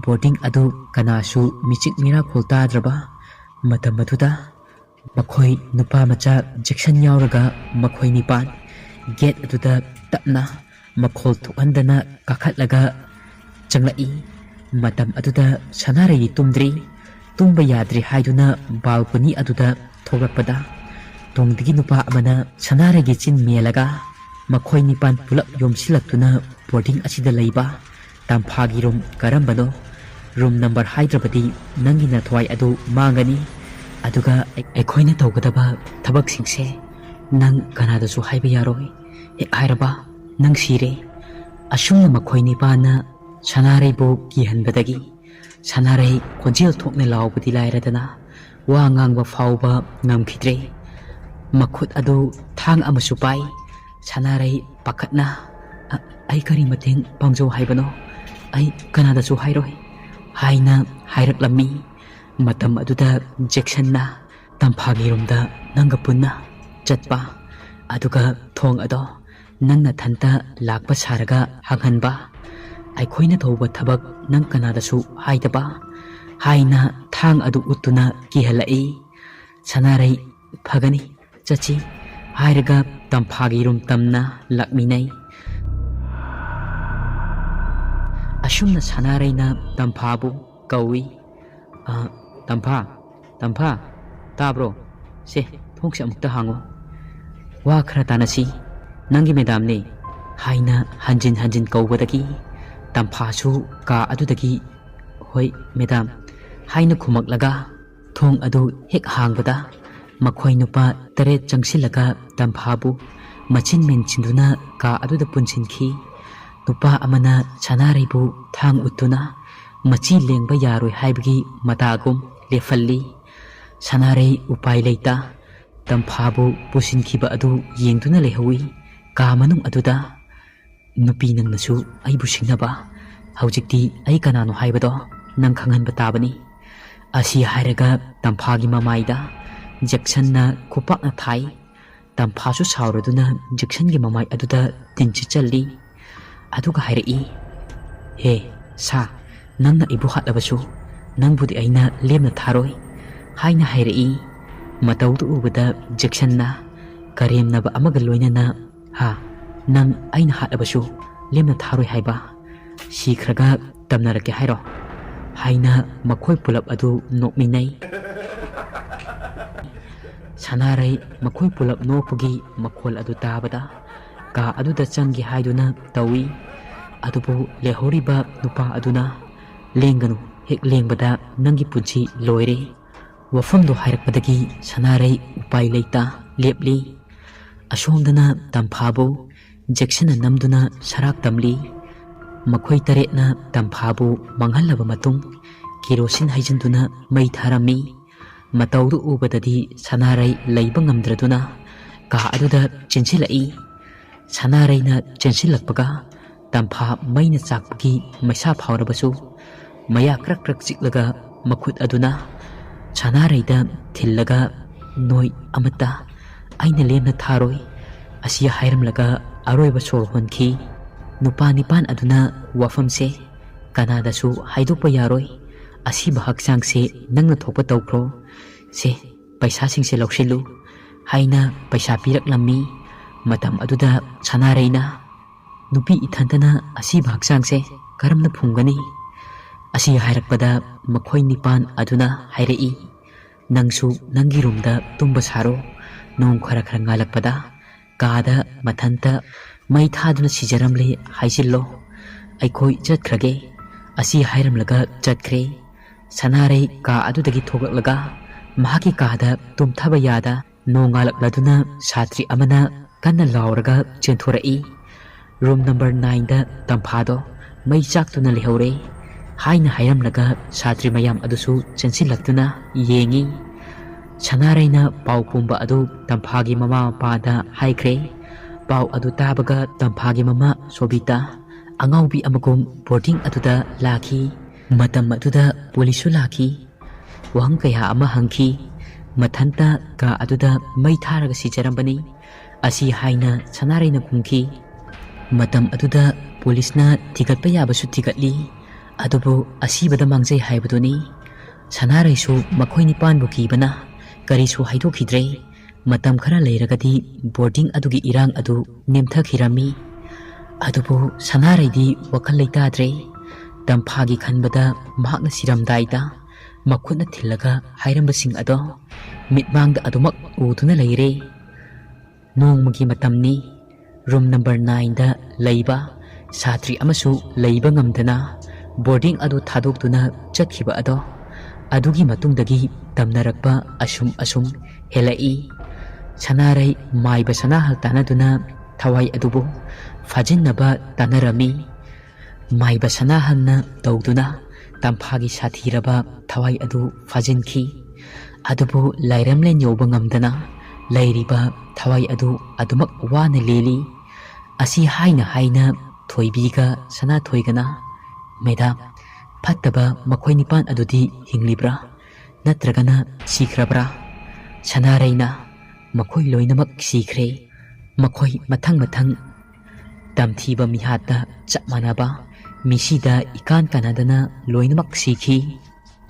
ꯕꯣꯔꯗꯤꯡ ꯑꯗꯨ ꯀꯅꯥꯁꯨ ꯃꯤꯆꯤꯛ ꯃꯤꯔꯥꯈꯣꯜ ꯇꯥꯗ꯭ꯔꯕ ꯃꯇꯝ ꯑꯗꯨꯗ ꯃꯈꯣꯏ ꯅꯨꯄꯥ ꯃꯆꯥ ꯖꯦꯛꯁꯟ ꯌꯥꯎꯔꯒ ꯃꯈꯣꯏ ꯅꯤꯄꯥꯟ ꯒꯦꯠ ꯑꯗꯨꯗ ꯇꯞꯅ ꯃꯈꯣꯜ ꯊꯣꯛꯍꯟꯗꯅ ꯀꯥꯈꯠꯂꯒ ꯆꯪꯂꯛꯏ꯫ ꯃꯇꯝ ꯑꯗꯨꯗ ꯁꯅꯥꯔꯩꯗꯤ ꯇꯨꯝꯗ꯭ꯔꯤ꯫ ꯇꯨꯝꯕ ꯌꯥꯗ꯭ꯔꯤ ꯍꯥꯏꯗꯨꯅ ꯕꯥꯜꯀꯣꯅꯤ ꯑꯗꯨꯗ ꯊꯣꯛꯂꯛꯄꯗ ꯇꯨꯡꯗꯒꯤ ꯅꯨꯄꯥ ꯑꯃꯅ ꯁꯅꯥꯔꯩꯒꯤ ꯆꯤꯟ ꯃꯦꯜꯂꯒ ꯃꯈꯣꯏ ꯅꯤꯄꯥꯟ ꯄꯨꯂꯞ ꯌꯣꯝꯁꯤꯜꯂꯛꯇꯨꯅ ꯕꯣꯔꯗꯤꯡ ꯑꯁꯤꯗ ꯂꯩꯕ ꯇꯝꯐꯥꯒꯤ ꯔꯨꯝ ꯀꯔꯝꯕꯅꯣ? ꯔꯨꯝ ꯅꯝꯕꯔ ꯍꯥꯏꯗ꯭ꯔꯕꯗꯤ ꯅꯪꯒꯤ ꯅꯊ꯭ꯋꯥꯏ ꯑꯗꯨ ꯃꯥꯡꯒꯅꯤ꯫ ꯑꯗꯨꯒ ꯑꯩꯈꯣꯏꯅ ꯇꯧꯒꯗꯕ ꯊꯕꯛꯁꯤꯡꯁꯦ ꯅꯪ ꯀꯅꯥꯗꯁꯨ ꯍꯥꯏꯕ ꯌꯥꯔꯣꯏ꯫ ꯍꯦꯛ ꯍꯥꯏꯔꯕ ꯅꯪ ꯁꯤꯔꯦ꯫ ꯑꯁꯨꯝꯅ ꯃꯈꯣꯏ ꯅꯤꯄꯥꯟꯅ ꯁꯅꯥꯔꯩꯕꯨ ꯀꯤꯍꯟꯕꯗꯒꯤ ꯁꯅꯥꯔꯩ ꯈꯣꯟꯖꯦꯜ ꯊꯣꯛꯅ ꯂꯥꯎꯕꯗꯤ ꯂꯥꯏꯔꯗꯅ ꯋꯥ ꯉꯥꯡꯕ ꯐꯥꯎꯕ ꯉꯝꯈꯤꯗ꯭ꯔꯦ꯫ ꯃꯈꯨꯠ ꯑꯗꯨ ꯊꯥꯡ ꯑꯃꯁꯨ ꯄꯥꯏ꯫ ꯁꯅꯥꯔꯩ ꯄꯥꯈꯠꯅ, "ꯑ-, ꯑꯩ ꯀꯔꯤ ꯃꯇꯦꯡ ꯄꯥꯡꯖꯧ ꯍꯥꯏꯕꯅꯣ? ꯑꯩ ꯀꯅꯥꯗꯁꯨ ꯍꯥꯏꯔꯣꯏ" ꯍꯥꯏꯅ ꯍꯥꯏꯔꯛꯂꯝꯃꯤ꯫ ꯃꯇꯝ ꯑꯗꯨꯗ ꯖꯦꯛꯁꯟꯅ ꯇꯝꯐꯥꯒꯤ ꯔꯨꯝꯗ ꯅꯪꯒ ꯄꯨꯟꯅ ꯆꯠꯄ, ꯑꯗꯨꯒ ꯊꯣꯡ ꯑꯗꯣ ꯅꯪ ꯅꯊꯟꯇ ꯂꯥꯛꯄ ꯁꯥꯔꯒ ꯍꯥꯡꯍꯟꯕ꯫ "ꯑꯩꯈꯣꯏꯅ ꯇꯧꯕ ꯊꯕꯛ ꯅꯪ ꯀꯅꯥꯗꯁꯨ ꯍꯥꯏꯗꯕ" ꯍꯥꯏꯅ ꯊꯥꯡ ꯑꯗꯨ ꯎꯠꯇꯨꯅ ꯀꯤꯍꯜꯂꯛꯏ꯫ ꯁꯅꯥꯔꯩ, "ꯐꯒꯅꯤ, ꯆꯠꯁꯤ" ꯍꯥꯏꯔꯒ ꯇꯝꯐꯥꯒꯤ ꯔꯨꯝ ꯇꯝꯅ ꯂꯥꯛꯃꯤꯟꯅꯩ꯫ ꯑꯁꯨꯝꯅ ꯁꯅꯥꯔꯩꯅ ꯇꯝꯐꯥꯕꯨ ꯀꯧꯏ꯫ "ꯑ, ꯇꯝꯐꯥ, ꯇꯝꯐꯥ, ꯇꯥꯕ꯭ꯔꯣ? ꯁꯦ, ꯊꯣꯡꯁꯦ ꯑꯃꯨꯛꯇ ꯍꯥꯡꯉꯣ꯫ ꯋꯥ ꯈꯔ ꯇꯥꯟꯅꯁꯤ꯫ ꯅꯪꯒꯤ ꯃꯦꯗꯥꯝꯅꯦ" ꯍꯥꯏꯅ ꯍꯟꯖꯤꯟ ꯍꯟꯖꯤꯟ ꯀꯧꯕꯗꯒꯤ ꯇꯝꯐꯥꯁꯨ ꯀꯥ ꯑꯗꯨꯗꯒꯤ "ꯍꯣꯏ, ꯃꯦꯗꯥꯝ" ꯍꯥꯏꯅ ꯈꯨꯝꯃꯛꯂꯒ ꯊꯣꯡ ꯑꯗꯨ ꯍꯦꯛ ꯍꯥꯡꯕꯗ ꯃꯈꯣꯏ ꯅꯨꯄꯥ ꯇꯔꯦꯠ ꯆꯪꯁꯤꯜꯂꯒ ꯇꯝꯐꯥꯕꯨ ꯃꯆꯤꯟ ꯃꯦꯟꯁꯤꯟꯗꯨꯅ ꯀꯥ ꯑꯗꯨꯗ ꯄꯨꯟꯁꯤꯟꯈꯤ꯫ ꯅꯨꯄꯥ ꯑꯃꯅ ꯁꯅꯥꯔꯩꯕꯨ ꯊꯥꯡ ꯎꯠꯇꯨꯅ ꯃꯆꯤ ꯂꯦꯡꯕ ꯌꯥꯔꯣꯏ ꯍꯥꯏꯕꯒꯤ ꯃꯇꯥꯒꯨꯝ ꯂꯦꯞꯍꯜꯂꯤ꯫ ꯁꯅꯥꯔꯩ ꯎꯄꯥꯏ ꯂꯩꯇ ꯇꯝꯐꯥꯕꯨ ꯄꯨꯁꯤꯟꯈꯤꯕ ꯑꯗꯨ ꯌꯦꯡꯗꯨꯅ ꯂꯩꯍꯧꯏ꯫ ꯀꯥ ꯃꯅꯨꯡ ꯑꯗꯨꯗ "ꯅꯨꯄꯤ ꯅꯪꯅꯁꯨ ꯑꯩꯕꯨ ꯁꯤꯡꯅꯕ? ꯍꯧꯖꯤꯛꯇꯤ ꯑꯩ ꯀꯅꯥꯅꯣ ꯍꯥꯏꯕꯗꯣ ꯅꯪ ꯈꯪꯍꯟꯕ ꯇꯥꯕꯅꯤ" ꯑꯁꯤ ꯍꯥꯏꯔꯒ ꯇꯝꯐꯥꯒꯤ ꯃꯃꯥꯏꯗ ꯖꯦꯛꯁꯟꯅ ꯈꯨꯄꯥꯛꯅ ꯊꯥꯏ꯫ ꯇꯝꯐꯥꯁꯨ ꯁꯥꯎꯔꯗꯨꯅ ꯖꯦꯛꯁꯟꯒꯤ ꯃꯃꯥꯏ ꯑꯗꯨꯗ ꯇꯤꯟ ꯁꯤꯠꯆꯜꯂꯤ꯫ ꯑꯗꯨꯒ ꯍꯥꯏꯔꯛꯏ, "ꯍꯦ ꯁꯥ, ꯅꯪꯅ ꯑꯩꯕꯨ ꯍꯥꯠꯂꯕꯁꯨ ꯅꯪꯕꯨꯗꯤ ꯑꯩꯅ ꯂꯦꯝꯅ ꯊꯥꯔꯣꯏ" ꯍꯥꯏꯅ ꯍꯥꯏꯔꯛꯏ꯫ ꯃꯇꯧꯗꯨ ꯎꯕꯗ ꯖꯦꯛꯁꯟꯅ ꯀꯔꯦꯝꯅꯕ ꯑꯃꯒ ꯂꯣꯏꯅꯅ, "ꯍꯥ, ꯅꯪ ꯑꯩꯅ ꯍꯥꯠꯂꯕꯁꯨ ꯂꯦꯝꯅ ꯊꯥꯔꯣꯏ ꯍꯥꯏꯕ? ꯁꯤꯈ꯭ꯔꯒ ꯇꯝꯅꯔꯛꯀꯦ ꯍꯥꯏꯔꯣ?" ꯍꯥꯏꯅ ꯃꯈꯣꯏ ꯄꯨꯂꯞ ꯑꯗꯨ ꯅꯣꯛꯃꯤꯟꯅꯩ꯫ ꯁꯅꯥꯔꯩ ꯃꯈꯣꯏ ꯄꯨꯂꯞ ꯅꯣꯛꯄꯒꯤ ꯃꯈꯣꯜ ꯑꯗꯨ ꯇꯥꯕꯗ ꯀꯥ ꯑꯗꯨꯗ ꯆꯪꯒꯦ ꯍꯥꯏꯗꯨꯅ ꯇꯧꯏ꯫ ꯑꯗꯨꯕꯨ ꯂꯩꯍꯧꯔꯤꯕ ꯅꯨꯄꯥ ꯑꯗꯨꯅ, "ꯂꯦꯡꯒꯅꯨ, ꯍꯦꯛ ꯂꯦꯡꯕꯗ ꯅꯪꯒꯤ ꯄꯨꯟꯁꯤ ꯂꯣꯏꯔꯦ" ꯋꯥꯐꯝꯗꯨ ꯍꯥꯏꯔꯛꯄꯗꯒꯤ ꯁꯅꯥꯔꯩ ꯎꯄꯥꯏ ꯂꯩꯇ ꯂꯦꯞꯂꯤ꯫ ꯑꯁꯣꯝꯗꯅ ꯇꯝꯐꯥꯕꯨ ꯖꯦꯛꯁꯟꯅ ꯅꯝꯗꯨꯅ ꯁꯔꯥꯛ ꯇꯝꯂꯤ꯫ ꯃꯈꯣꯏ ꯇꯔꯦꯠꯅ ꯇꯝꯐꯥꯕꯨ ꯃꯥꯡꯍꯜꯂꯕ ꯃꯇꯨꯡ ꯀꯦꯔꯣꯁꯤꯟ ꯍꯩꯖꯤꯟꯗꯨꯅ ꯃꯩ ꯊꯥꯔꯝꯃꯤ꯫ ꯃꯇꯧꯗꯨ ꯎꯕꯗꯗꯤ ꯁꯅꯥꯔꯩ ꯂꯩꯕ ꯉꯝꯗ꯭ꯔꯗꯨꯅ ꯀꯥ ꯑꯗꯨꯗ ꯆꯦꯟꯁꯤꯜꯂꯛꯏ꯫ ꯁꯅꯥꯔꯩꯅ ꯆꯦꯟꯁꯤꯜꯂꯛꯄꯒ ꯇꯝꯐꯥ ꯃꯩꯅ ꯆꯥꯛꯄꯒꯤ ꯃꯩꯁꯥ ꯐꯥꯎꯔꯕꯁꯨ ꯃꯌꯥ ꯀ꯭ꯔꯛ ꯀ꯭ꯔꯛ ꯆꯤꯛꯂꯒ ꯃꯈꯨꯠ ꯑꯗꯨꯅ ꯁꯅꯥꯔꯩꯗ ꯊꯤꯜꯂꯒ, "ꯅꯣꯏ ꯑꯃꯠꯇ ꯑꯩꯅ ꯂꯦꯝꯅ ꯊꯥꯔꯣꯏ" ꯑꯁꯤ ꯍꯥꯏꯔꯝꯂꯒ ꯑꯔꯣꯏꯕ ꯁꯣꯔ ꯍꯣꯟꯈꯤ꯫ ꯅꯨꯄꯥ ꯅꯤꯄꯥꯟ ꯑꯗꯨꯅ ꯋꯥꯐꯝꯁꯦ ꯀꯅꯥꯗꯁꯨ ꯍꯥꯏꯗꯣꯛꯄ ꯌꯥꯔꯣꯏ, ꯑꯁꯤꯕ ꯍꯛꯆꯥꯡꯁꯦ ꯅꯪꯅ ꯊꯣꯛꯄ ꯇꯧꯈ꯭ꯔꯣ, ꯁꯦ ꯄꯩꯁꯥꯁꯤꯡꯁꯦ ꯂꯧꯁꯤꯜꯂꯨ ꯍꯥꯏꯅ ꯄꯩꯁꯥ ꯄꯤꯔꯛꯂꯝꯃꯤ꯫ ꯃꯇꯝ ꯑꯗꯨꯗ ꯁꯅꯥꯔꯩꯅ, "ꯅꯨꯄꯤ ꯏꯊꯟꯇꯅ ꯑꯁꯤꯕ ꯍꯛꯆꯥꯡꯁꯦ ꯀꯔꯝꯅ ꯐꯨꯝꯒꯅꯤ?" ꯑꯁꯤ ꯍꯥꯏꯔꯛꯄꯗ ꯃꯈꯣꯏ ꯅꯤꯄꯥꯟ ꯑꯗꯨꯅ ꯍꯥꯏꯔꯛꯏ, "ꯅꯪꯁꯨ ꯅꯪꯒꯤ ꯔꯨꯝꯗ ꯇꯨꯝꯕ ꯁꯥꯔꯣ, ꯅꯣꯡ ꯈꯔ ꯈꯔ ꯉꯥꯜꯂꯛꯄꯗ ꯀꯥꯗ ꯃꯊꯟꯇ ꯃꯩ ꯊꯥꯗꯨꯅ ꯁꯤꯖꯔꯝꯂꯦ ꯍꯥꯏꯖꯤꯜꯂꯣ, ꯑꯩꯈꯣꯏ ꯆꯠꯈ꯭ꯔꯒꯦ"꯫ ꯑꯁꯤ ꯍꯥꯏꯔꯝꯂꯒ ꯆꯠꯈ꯭ꯔꯦ꯫ ꯁꯅꯥꯔꯩ ꯀꯥ ꯑꯗꯨꯗꯒꯤ ꯊꯣꯛꯂꯛꯂꯒ ꯃꯍꯥꯛꯀꯤ ꯀꯥꯗ ꯇꯨꯝꯊꯕ ꯌꯥꯗ ꯅꯣꯡꯉꯥꯜꯂꯛꯂꯗꯨꯅ ꯁꯥꯇ꯭ꯔꯤ ꯑꯃꯅ ꯀꯟꯅ ꯂꯥꯎꯔꯒ ꯆꯦꯟꯊꯣꯔꯛꯏ꯫ "ꯔꯨꯝ ꯅꯝꯕꯔ ꯅꯥꯏꯟꯗ ꯇꯝꯐꯥꯗꯣ ꯃꯩ ꯆꯥꯛꯇꯨꯅ ꯂꯩꯍꯧꯔꯦ" ꯍꯥꯏꯅ ꯍꯥꯏꯔꯝꯂꯒ ꯁꯥꯇ꯭ꯔꯤ ꯃꯌꯥꯝ ꯑꯗꯨꯁꯨ ꯆꯦꯟꯁꯤꯜꯂꯛꯇꯨꯅ ꯌꯦꯡꯏ꯫ ꯁꯅꯥꯔꯩꯅ ꯄꯥꯎ ꯄꯨꯝꯕ ꯑꯗꯨ ꯇꯝꯐꯥꯒꯤ ꯃꯃꯥ ꯃꯄꯥꯗ ꯍꯥꯏꯈ꯭ꯔꯦ꯫ ꯄꯥꯎ ꯑꯗꯨ ꯇꯥꯕꯒ ꯇꯝꯐꯥꯒꯤ ꯃꯃꯥ ꯁꯣꯕꯤꯇꯥ ꯑꯉꯥꯎꯕꯤ ꯑꯃꯒꯨꯝ ꯕꯣꯔꯗꯤꯡ ꯑꯗꯨꯗ ꯂꯥꯛꯈꯤ꯫ ꯃꯇꯝ ꯑꯗꯨꯗ ꯄꯨꯂꯤꯁꯁꯨ ꯂꯥꯛꯈꯤ꯫ ꯋꯥꯍꯪ ꯀꯌꯥ ꯑꯃ ꯍꯪꯈꯤ꯫ ꯃꯊꯟꯇ ꯀꯥ ꯑꯗꯨꯗ ꯃꯩ ꯊꯥꯔꯒ ꯁꯤꯖꯔꯝꯕꯅꯤ꯫ ꯑꯁꯤ ꯍꯥꯏꯅ ꯁꯅꯥꯔꯩꯅ ꯈꯨꯝꯈꯤ꯫ ꯃꯇꯝ ꯑꯗꯨꯗ ꯄꯨꯂꯤꯁꯅ ꯊꯤꯒꯠꯄ ꯌꯥꯕꯁꯨ ꯊꯤꯒꯠꯂꯤ, ꯑꯗꯨꯕꯨ ꯑꯁꯤꯕꯗ ꯃꯥꯡꯖꯩ ꯍꯥꯏꯕꯗꯨꯅꯤ꯫ ꯁꯅꯥꯔꯩꯁꯨ ꯃꯈꯣꯏ ꯅꯤꯄꯥꯟꯕꯨ ꯀꯤꯕꯅ ꯀꯔꯤꯁꯨ ꯍꯥꯏꯗꯣꯛꯈꯤꯗ꯭ꯔꯦ꯫ ꯃꯇꯝ ꯈꯔ ꯂꯩꯔꯒꯗꯤ ꯕꯣꯔꯗꯤꯡ ꯑꯗꯨꯒꯤ ꯏꯔꯥꯡ ꯑꯗꯨ ꯅꯦꯝꯊꯈꯤꯔꯝꯃꯤ꯫ ꯑꯗꯨꯕꯨ ꯁꯅꯥꯔꯩꯗꯤ ꯋꯥꯈꯜ ꯂꯩꯇꯥꯗ꯭ꯔꯦ꯫ ꯇꯝꯐꯥꯒꯤ ꯈꯟꯕꯗ ꯃꯍꯥꯛꯅ ꯁꯤꯔꯝꯗꯥꯏꯗ ꯃꯈꯨꯠꯅ ꯊꯤꯜꯂꯒ ꯍꯥꯏꯔꯝꯕꯁꯤꯡ ꯑꯗꯣ ꯃꯤꯠꯃꯥꯡꯗ ꯑꯗꯨꯃꯛ ꯎꯗꯨꯅ ꯂꯩꯔꯦ꯫ ꯅꯣꯡꯃꯒꯤ ꯃꯇꯝꯅꯤ꯫ ꯔꯨꯝ ꯅꯝꯕꯔ ꯅꯥꯏꯟꯗ ꯂꯩꯕ ꯁꯥꯇ꯭ꯔꯤ ꯑꯃꯁꯨ ꯂꯩꯕ ꯉꯝꯗꯅ ꯕꯣꯔꯗꯤꯡ ꯑꯗꯨ ꯊꯥꯗꯣꯛꯇꯨꯅ ꯆꯠꯈꯤꯕ ꯑꯗꯣ, ꯑꯗꯨꯒꯤ ꯃꯇꯨꯡꯗꯒꯤ ꯇꯝꯅꯔꯛꯄ ꯑꯁꯨꯝ ꯑꯁꯨꯝ ꯍꯦꯜꯂꯛꯏ꯫ ꯁꯅꯥꯔꯩ ꯃꯥꯏꯕ ꯁꯅꯥꯍꯜ ꯇꯥꯟꯅꯗꯨꯅ ꯊꯋꯥꯏ ꯑꯗꯨꯕꯨ ꯐꯥꯖꯤꯟꯅꯕ ꯇꯥꯟꯅꯔꯝꯃꯤ꯫ ꯃꯥꯏꯕ ꯁꯅꯥꯍꯜꯅ ꯇꯧꯗꯨꯅ ꯇꯝꯐꯥꯒꯤ ꯁꯥꯊꯤꯔꯕ ꯊꯋꯥꯏ ꯑꯗꯨ ꯐꯥꯖꯤꯟꯈꯤ꯫ ꯑꯗꯨꯕꯨ ꯂꯥꯏꯔꯝꯂꯦꯟ ꯌꯧꯕ ꯉꯝꯗꯅ ꯂꯩꯔꯤꯕ ꯊꯋꯥꯏ ꯑꯗꯨ ꯑꯗꯨꯃꯛ ꯋꯥꯅ ꯂꯦꯜꯂꯤ꯫ ꯑꯁꯤ ꯍꯥꯏꯅ ꯍꯥꯏꯅ ꯊꯣꯏꯕꯤꯒ ꯁꯅꯥꯊꯣꯏꯒꯅ, "ꯃꯦꯗꯥꯝ, ꯐꯠꯇꯕ ꯃꯈꯣꯏ ꯅꯤꯄꯥꯟ ꯑꯗꯨꯗꯤ ꯍꯤꯡꯂꯤꯕ꯭ꯔꯥ? ꯅꯠꯇ꯭ꯔꯒꯅ ꯁꯤꯈ꯭ꯔꯕ꯭ꯔꯥ?" ꯁꯅꯥꯔꯩꯅ, "ꯃꯈꯣꯏ ꯂꯣꯏꯅꯃꯛ ꯁꯤꯈ꯭ꯔꯦ꯫ ꯃꯈꯣꯏ ꯃꯊꯪ ꯃꯊꯪ ꯇꯝꯊꯤꯕ ꯃꯤꯍꯥꯠꯇ ꯆꯞ ꯃꯥꯟꯅꯕ ꯃꯤꯁꯤꯗ ꯏꯀꯥꯟ ꯀꯥꯟꯅꯗꯅ ꯂꯣꯏꯅꯃꯛ ꯁꯤꯈꯤ꯫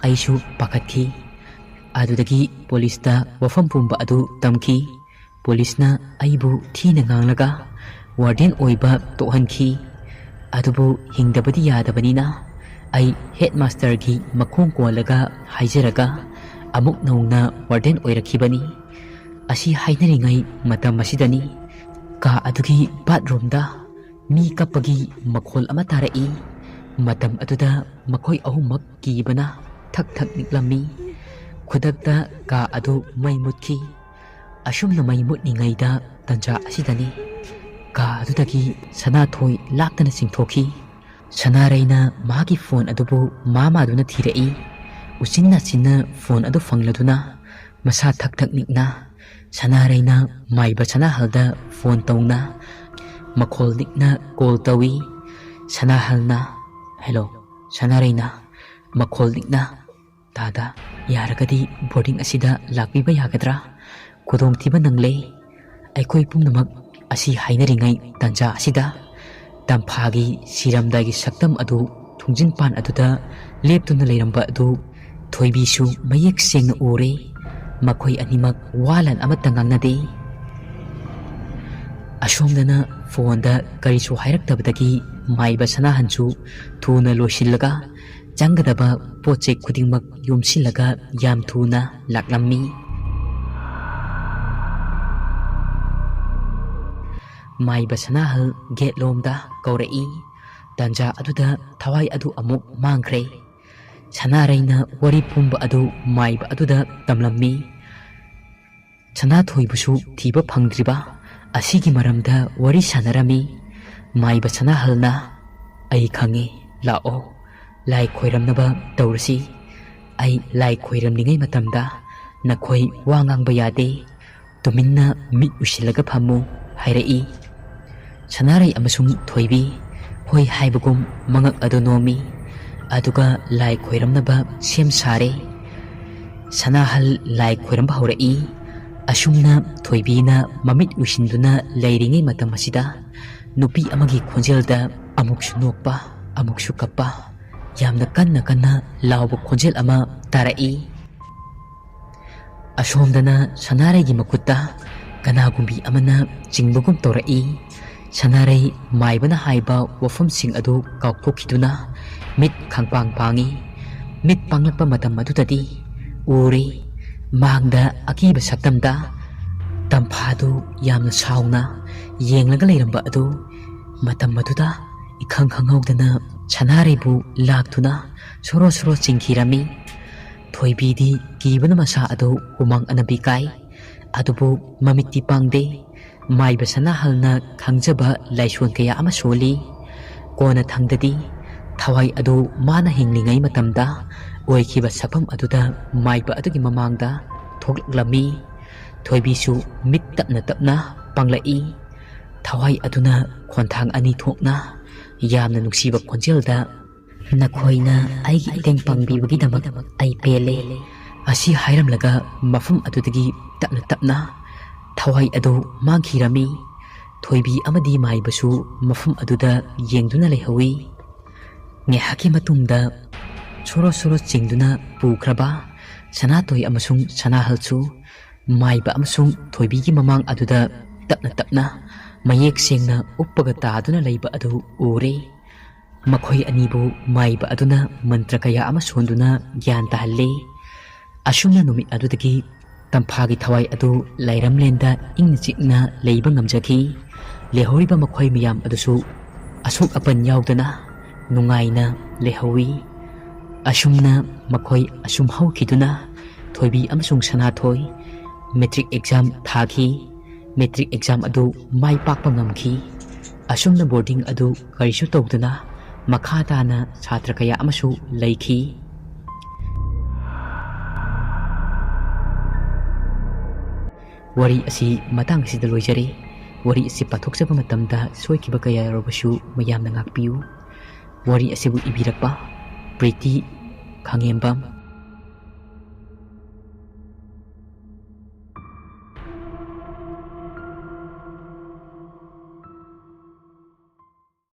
ꯑꯩꯁꯨ ꯄꯥꯈꯠꯈꯤ꯫ ꯑꯗꯨꯗꯒꯤ ꯄꯨꯂꯤꯁꯇ ꯋꯥꯐꯝ ꯄꯨꯝꯕ ꯑꯗꯨ ꯇꯝꯈꯤ꯫ ꯄꯨꯂꯤꯁꯅ ꯑꯩꯕꯨ ꯊꯤꯅ ꯉꯥꯡꯂꯒ ꯋꯥꯔꯗꯦꯟ ꯑꯣꯏꯕ ꯇꯣꯛꯍꯟꯈꯤ꯫ ꯑꯗꯨꯕꯨ ꯍꯤꯡꯗꯕꯗꯤ ꯌꯥꯗꯕꯅꯤꯅ ꯑꯩ ꯍꯦꯗꯃꯥꯁꯇꯔꯒꯤ ꯃꯈꯣꯡ ꯀꯣꯜꯂꯒ ꯍꯥꯏꯖꯔꯒ ꯑꯃꯨꯛ ꯅꯧꯅ ꯋꯥꯔꯗꯦꯟ ꯑꯣꯏꯔꯛꯈꯤꯕꯅꯤ꯫ ꯑꯁꯤ ꯍꯥꯏꯅꯔꯤꯉꯩ ꯃꯇꯝ ꯑꯁꯤꯗꯅꯤ ꯀꯥ ꯑꯗꯨꯒꯤ ꯕꯥꯠꯔꯨꯝꯗ ꯃꯤ ꯀꯞꯄꯒꯤ ꯃꯈꯣꯜ ꯑꯃ ꯇꯥꯔꯛꯏ꯫ ꯃꯇꯝ ꯑꯗꯨꯗ ꯃꯈꯣꯏ ꯑꯍꯨꯝꯃꯛ ꯀꯤꯕꯅ ꯊꯛ ꯊꯛ ꯅꯤꯛꯂꯝꯃꯤ꯫ ꯈꯨꯗꯛꯇ ꯀꯥ ꯑꯗꯨ ꯃꯩ ꯃꯨꯠꯈꯤ꯫ ꯑꯁꯨꯝꯅ ꯃꯩ ꯃꯨꯠꯂꯤꯉꯩꯗ ꯇꯟꯖꯥ ꯑꯁꯤꯗꯅꯤ ꯀꯥ ꯑꯗꯨꯗꯒꯤ ꯁꯅꯥꯊꯣꯏ ꯂꯥꯛꯇꯅ ꯆꯤꯡꯊꯣꯛꯈꯤ꯫ ꯁꯅꯥꯔꯩꯅ ꯃꯥꯒꯤ ꯐꯣꯟ ꯑꯗꯨꯕꯨ ꯃꯥ ꯃꯥꯗꯨꯅ ꯊꯤꯔꯛꯏ꯫ ꯎꯆꯤꯟ ꯅꯥꯆꯤꯟꯅ ꯐꯣꯟ ꯑꯗꯨ ꯐꯪꯂꯗꯨꯅ ꯃꯁꯥ ꯊꯛ ꯊꯛ ꯅꯤꯛꯅ ꯁꯅꯥꯔꯩꯅ ꯃꯥꯏꯕ ꯁꯅꯥꯍꯜꯗ ꯐꯣꯟ ꯇꯧꯅ ꯃꯈꯣꯜ ꯅꯤꯛꯅ ꯀꯣꯜ ꯇꯧꯏ꯫ ꯁꯅꯥꯍꯜꯅ, "ꯍꯦꯂꯣ, ꯁꯅꯥꯔꯩꯅ", ꯃꯈꯣꯜ ꯅꯤꯛꯅ, "ꯇꯥꯗ, ꯌꯥꯔꯒꯗꯤ ꯕꯣꯔꯗꯤꯡ ꯑꯁꯤꯗ ꯂꯥꯛꯄꯤꯕ ꯌꯥꯒꯗ꯭ꯔꯥ? ꯈꯨꯗꯣꯡꯊꯤꯕ ꯅꯪꯂꯦ꯫ ꯑꯩꯈꯣꯏ ꯄꯨꯝꯅꯃꯛ ꯑꯁꯤ ꯍꯥꯏꯅꯔꯤꯉꯩ ꯇꯥꯟꯖꯥ ꯑꯁꯤꯗ ꯇꯝꯐꯥꯒꯤ ꯁꯤꯔꯝꯗꯥꯏꯒꯤ ꯁꯛꯇꯝ ꯑꯗꯨ ꯊꯣꯡꯖꯤꯟ ꯄꯥꯟ ꯑꯗꯨꯗ ꯂꯦꯞꯇꯨꯅ ꯂꯩꯔꯝꯕ ꯑꯗꯨ ꯊꯣꯏꯕꯤꯁꯨ ꯃꯌꯦꯛ ꯁꯦꯡꯅ ꯎꯔꯦ꯫ ꯃꯈꯣꯏ ꯑꯅꯤꯃꯛ ꯋꯥ ꯂꯥꯟ ꯑꯃꯠꯇ ꯉꯥꯡꯅꯗꯦ꯫ ꯑꯁꯣꯝꯗꯅ ꯐꯣꯟꯗ ꯀꯔꯤꯁꯨ ꯍꯥꯏꯔꯛꯇꯕꯗꯒꯤ ꯃꯥꯏꯕ ꯁꯅꯥꯍꯟꯁꯨ ꯊꯨꯅ ꯂꯣꯏꯁꯤꯜꯂꯒ ꯆꯪꯒꯗꯕ ꯄꯣꯠ ꯆꯩ ꯈꯨꯗꯤꯡꯃꯛ ꯌꯣꯝꯁꯤꯜꯂꯒ ꯌꯥꯝ ꯊꯨꯅ ꯂꯥꯛꯂꯝꯃꯤ꯫ ꯃꯥꯏꯕ ꯁꯅꯥꯍꯜ ꯒꯦꯠ ꯂꯣꯝꯗ ꯀꯧꯔꯛꯏ꯫ ꯇꯥꯟꯖꯥ ꯑꯗꯨꯗ ꯊꯋꯥꯏ ꯑꯗꯨ ꯑꯃꯨꯛ ꯃꯥꯡꯈ꯭ꯔꯦ꯫ ꯁꯅꯥꯔꯩꯅ ꯋꯥꯔꯤ ꯄꯨꯝꯕ ꯑꯗꯨ ꯃꯥꯏꯕ ꯑꯗꯨꯗ ꯇꯝꯂꯝꯃꯤ꯫ ꯁꯅꯥꯊꯣꯏꯕꯨꯁꯨ ꯊꯤꯕ ꯐꯪꯗ꯭ꯔꯤꯕ ꯑꯁꯤꯒꯤ ꯃꯔꯝꯗ ꯋꯥꯔꯤ ꯁꯥꯟꯅꯔꯝꯃꯤ꯫ ꯃꯥꯏꯕ ꯁꯅꯥꯍꯜꯅ, "ꯑꯩ ꯈꯪꯉꯤ, ꯂꯥꯛꯑꯣ, ꯂꯥꯏ ꯈꯣꯏꯔꯝꯅꯕ ꯇꯧꯔꯁꯤ꯫ ꯑꯩ ꯂꯥꯏ ꯈꯣꯏꯔꯝꯂꯤꯉꯩ ꯃꯇꯝꯗ ꯅꯈꯣꯏ ꯋꯥ ꯉꯥꯡꯕ ꯌꯥꯗꯦ, ꯇꯨꯃꯤꯟꯅ ꯃꯤꯠ ꯎꯏꯁꯤꯜꯂꯒ ꯐꯝꯃꯨ" ꯍꯥꯏꯔꯛꯏ꯫ ꯁꯅꯥꯔꯩ ꯑꯃꯁꯨꯡ ꯊꯣꯏꯕꯤ ꯍꯣꯏ ꯍꯥꯏꯕꯒꯨꯝ ꯃꯉꯛ ꯑꯗꯨ ꯅꯣꯝꯃꯤ꯫ ꯑꯗꯨꯒ ꯂꯥꯏ ꯈꯣꯏꯔꯝꯅꯕ ꯁꯦꯝ ꯁꯥꯔꯦ꯫ ꯁꯅꯥꯍꯜ ꯂꯥꯏ ꯈꯣꯏꯔꯝꯕ ꯍꯧꯔꯛꯏ꯫ ꯑꯁꯨꯝꯅ ꯊꯣꯏꯕꯤꯅ ꯃꯃꯤꯠ ꯎꯏꯁꯤꯟꯗꯨꯅ ꯂꯩꯔꯤꯉꯩ ꯃꯇꯝ ꯑꯁꯤꯗ ꯅꯨꯄꯤ ꯑꯃꯒꯤ ꯈꯣꯟꯖꯦꯜꯗ ꯑꯃꯨꯛꯁꯨ ꯅꯣꯛꯄ, ꯑꯃꯨꯛꯁꯨ ꯀꯞꯄ, ꯌꯥꯝꯅ ꯀꯟꯅ ꯀꯟꯅ ꯂꯥꯎꯕ ꯈꯣꯟꯖꯦꯜ ꯑꯃ ꯇꯥꯔꯛꯏ꯫ ꯑꯁꯣꯝꯗꯅ ꯁꯅꯥꯔꯩꯒꯤ ꯃꯈꯨꯠꯇ ꯀꯅꯥꯒꯨꯝꯕꯤ ꯑꯃꯅ ꯆꯤꯡꯕꯒꯨꯝ ꯇꯧꯔꯛꯏ꯫ ꯁꯅꯥꯔꯩ ꯃꯥꯏꯕꯅ ꯍꯥꯏꯕ ꯋꯥꯐꯝꯁꯤꯡ ꯑꯗꯨ ꯀꯥꯎꯊꯣꯛꯈꯤꯗꯨꯅ ꯃꯤꯠ ꯈꯪꯄꯥꯡ ꯄꯥꯡꯏ꯫ ꯃꯤꯠ ꯄꯥꯡꯂꯛꯄ ꯃꯇꯝ ꯑꯗꯨꯗꯗꯤ ꯎꯔꯦ, ꯃꯥꯡꯗ ꯑꯀꯤꯕ ꯁꯛꯇꯝꯗ ꯇꯝꯐꯥꯗꯨ ꯌꯥꯝꯅ ꯁꯥꯎꯅ ꯌꯦꯡꯂꯒ ꯂꯩꯔꯝꯕ ꯑꯗꯨ꯫ ꯃꯇꯝ ꯑꯗꯨꯗ ꯏꯈꯪ ꯈꯪꯍꯧꯗꯅ ꯁꯅꯥꯔꯩꯕꯨ ꯂꯥꯛꯇꯨꯅ ꯁꯣꯔꯣ ꯁꯣꯔꯣ ꯆꯤꯡꯈꯤꯔꯝꯃꯤ꯫ ꯊꯣꯏꯕꯤꯗꯤ ꯀꯤꯕꯅ ꯃꯁꯥ ꯑꯗꯨ ꯍꯨꯃꯥꯡ ꯑꯅꯝꯕꯤ ꯀꯥꯏ꯫ ꯑꯗꯨꯕꯨ ꯃꯃꯤꯠꯇꯤ ꯄꯥꯡꯗꯦ꯫ ꯃꯥꯏꯕ ꯁꯅꯥꯍꯜꯅ ꯈꯪꯖꯕ ꯂꯥꯏꯁꯣꯟ ꯀꯌꯥ ꯑꯃ ꯁꯣꯜꯂꯤ꯫ ꯀꯣꯟꯅ ꯊꯪꯗꯗꯤ ꯊꯋꯥꯏ ꯑꯗꯨ ꯃꯥꯅ ꯍꯤꯡꯂꯤꯉꯩ ꯃꯇꯝꯗ ꯑꯣꯏꯈꯤꯕ ꯁꯛꯐꯝ ꯑꯗꯨꯗ ꯃꯥꯏꯕ ꯑꯗꯨꯒꯤ ꯃꯃꯥꯡꯗ ꯊꯣꯛꯂꯛꯂꯝꯃꯤ꯫ ꯊꯣꯏꯕꯤꯁꯨ ꯃꯤꯠ ꯇꯞꯅ ꯇꯞꯅ ꯄꯥꯡꯂꯛꯏ꯫ ꯊꯋꯥꯏ ꯑꯗꯨꯅ ꯈꯣꯟꯊꯥꯡ ꯑꯅꯤ ꯊꯣꯛꯅ ꯌꯥꯝꯅ ꯅꯨꯡꯁꯤꯕ ꯈꯣꯟꯖꯦꯜꯗ, "ꯅꯈꯣꯏꯅ ꯑꯩꯒꯤ ꯃꯇꯦꯡ ꯄꯥꯡꯕꯤꯕꯒꯤꯗꯃꯛ ꯑꯩ ꯄꯦꯜꯂꯦ"꯫ ꯑꯁꯤ ꯍꯥꯏꯔꯝꯂꯒ ꯃꯐꯝ ꯑꯗꯨꯗꯒꯤ ꯇꯞꯅ ꯇꯞꯅ ꯊꯋꯥꯏ ꯑꯗꯨ ꯃꯥꯡꯈꯤꯔꯝꯃꯤ꯫ ꯊꯣꯏꯕꯤ ꯑꯃꯗꯤ ꯃꯥꯏꯕꯁꯨ ꯃꯐꯝ ꯑꯗꯨꯗ ꯌꯦꯡꯗꯨꯅ ꯂꯩꯍꯧꯏ꯫ ꯉꯥꯏꯍꯥꯛꯀꯤ ꯃꯇꯨꯡꯗ ꯁꯣꯔꯣ ꯁꯣꯔꯣ ꯆꯤꯡꯗꯨꯅ ꯄꯨꯈ꯭ꯔꯕ ꯁꯅꯥꯇꯣꯏ ꯑꯃꯁꯨꯡ ꯁꯅꯥꯍꯜꯁꯨ ꯃꯥꯏꯕ ꯑꯃꯁꯨꯡ ꯊꯣꯏꯕꯤꯒꯤ ꯃꯃꯥꯡ ꯑꯗꯨꯗ ꯇꯞꯅ ꯇꯞꯅ ꯃꯌꯦꯛ ꯁꯦꯡꯅ ꯎꯞꯄꯒ ꯇꯥꯗꯨꯅ ꯂꯩꯕ ꯑꯗꯨ ꯎꯔꯦ꯫ ꯃꯈꯣꯏ ꯑꯅꯤꯕꯨ ꯃꯥꯏꯕ ꯑꯗꯨꯅ ꯃꯟꯇ꯭ꯔ ꯀꯌꯥ ꯑꯃ ꯁꯣꯟꯗꯨꯅ ꯒ꯭ꯌꯥꯟ ꯇꯥꯍꯜꯂꯦ꯫ ꯑꯁꯨꯝꯅ ꯅꯨꯃꯤꯠ ꯑꯗꯨꯗꯒꯤ ꯇꯝꯐꯥꯒꯤ ꯊꯋꯥꯏ ꯑꯗꯨ ꯂꯥꯏꯔꯝꯂꯦꯟꯗ ꯏꯪꯅ ꯆꯤꯛꯅ ꯂꯩꯕ ꯉꯝꯖꯈꯤ꯫ ꯂꯩꯍꯧꯔꯤꯕ ꯃꯈꯣꯏ ꯃꯌꯥꯝ ꯑꯗꯨꯁꯨ ꯑꯁꯣꯛ ꯑꯄꯟ ꯌꯥꯎꯗꯅ ꯅꯨꯡꯉꯥꯏꯅ ꯂꯩꯍꯧꯏ꯫ ꯑꯁꯨꯝꯅ ꯃꯈꯣꯏ ꯑꯁꯨꯝ ꯍꯧꯈꯤꯗꯨꯅ ꯊꯣꯏꯕꯤ ꯑꯃꯁꯨꯡ ꯁꯅꯥꯊꯣꯏ ꯃꯦꯇ꯭ꯔꯤꯛ ꯑꯦꯛꯖꯥꯝ ꯊꯥꯈꯤ꯫ ꯃꯦꯇ꯭ꯔꯤꯛ ꯑꯦꯛꯖꯥꯝ ꯑꯗꯨ ꯃꯥꯏ ꯄꯥꯛꯄ ꯉꯝꯈꯤ꯫ ꯑꯁꯨꯝꯅ ꯕꯣꯔꯗꯤꯡ ꯑꯗꯨ ꯀꯔꯤꯁꯨ ꯇꯧꯗꯅ ꯃꯈꯥ ꯇꯥꯅ ꯁꯥꯇ꯭ꯔ ꯀꯌꯥ ꯑꯃꯁꯨ ꯂꯩꯈꯤ꯫ ꯋꯥꯔꯤ ꯑꯁꯤ ꯃꯇꯥꯡ ꯑꯁꯤꯗ ꯂꯣꯏꯖꯔꯦ꯫ ꯋꯥꯔꯤ ꯑꯁꯤ ꯄꯥꯊꯣꯛꯆꯕ ꯃꯇꯝꯗ ꯁꯣꯏꯈꯤꯕ ꯀꯌꯥ ꯌꯥꯎꯔꯕꯁꯨ ꯃꯌꯥꯝꯅ ꯉꯥꯛꯄꯤꯌꯨ꯫ ꯋꯥꯔꯤ ꯑꯁꯤꯕꯨ ꯏꯕꯤꯔꯛꯄ ꯄ꯭ꯔꯤꯇꯤ ꯈꯥꯉꯦꯝꯕꯝ,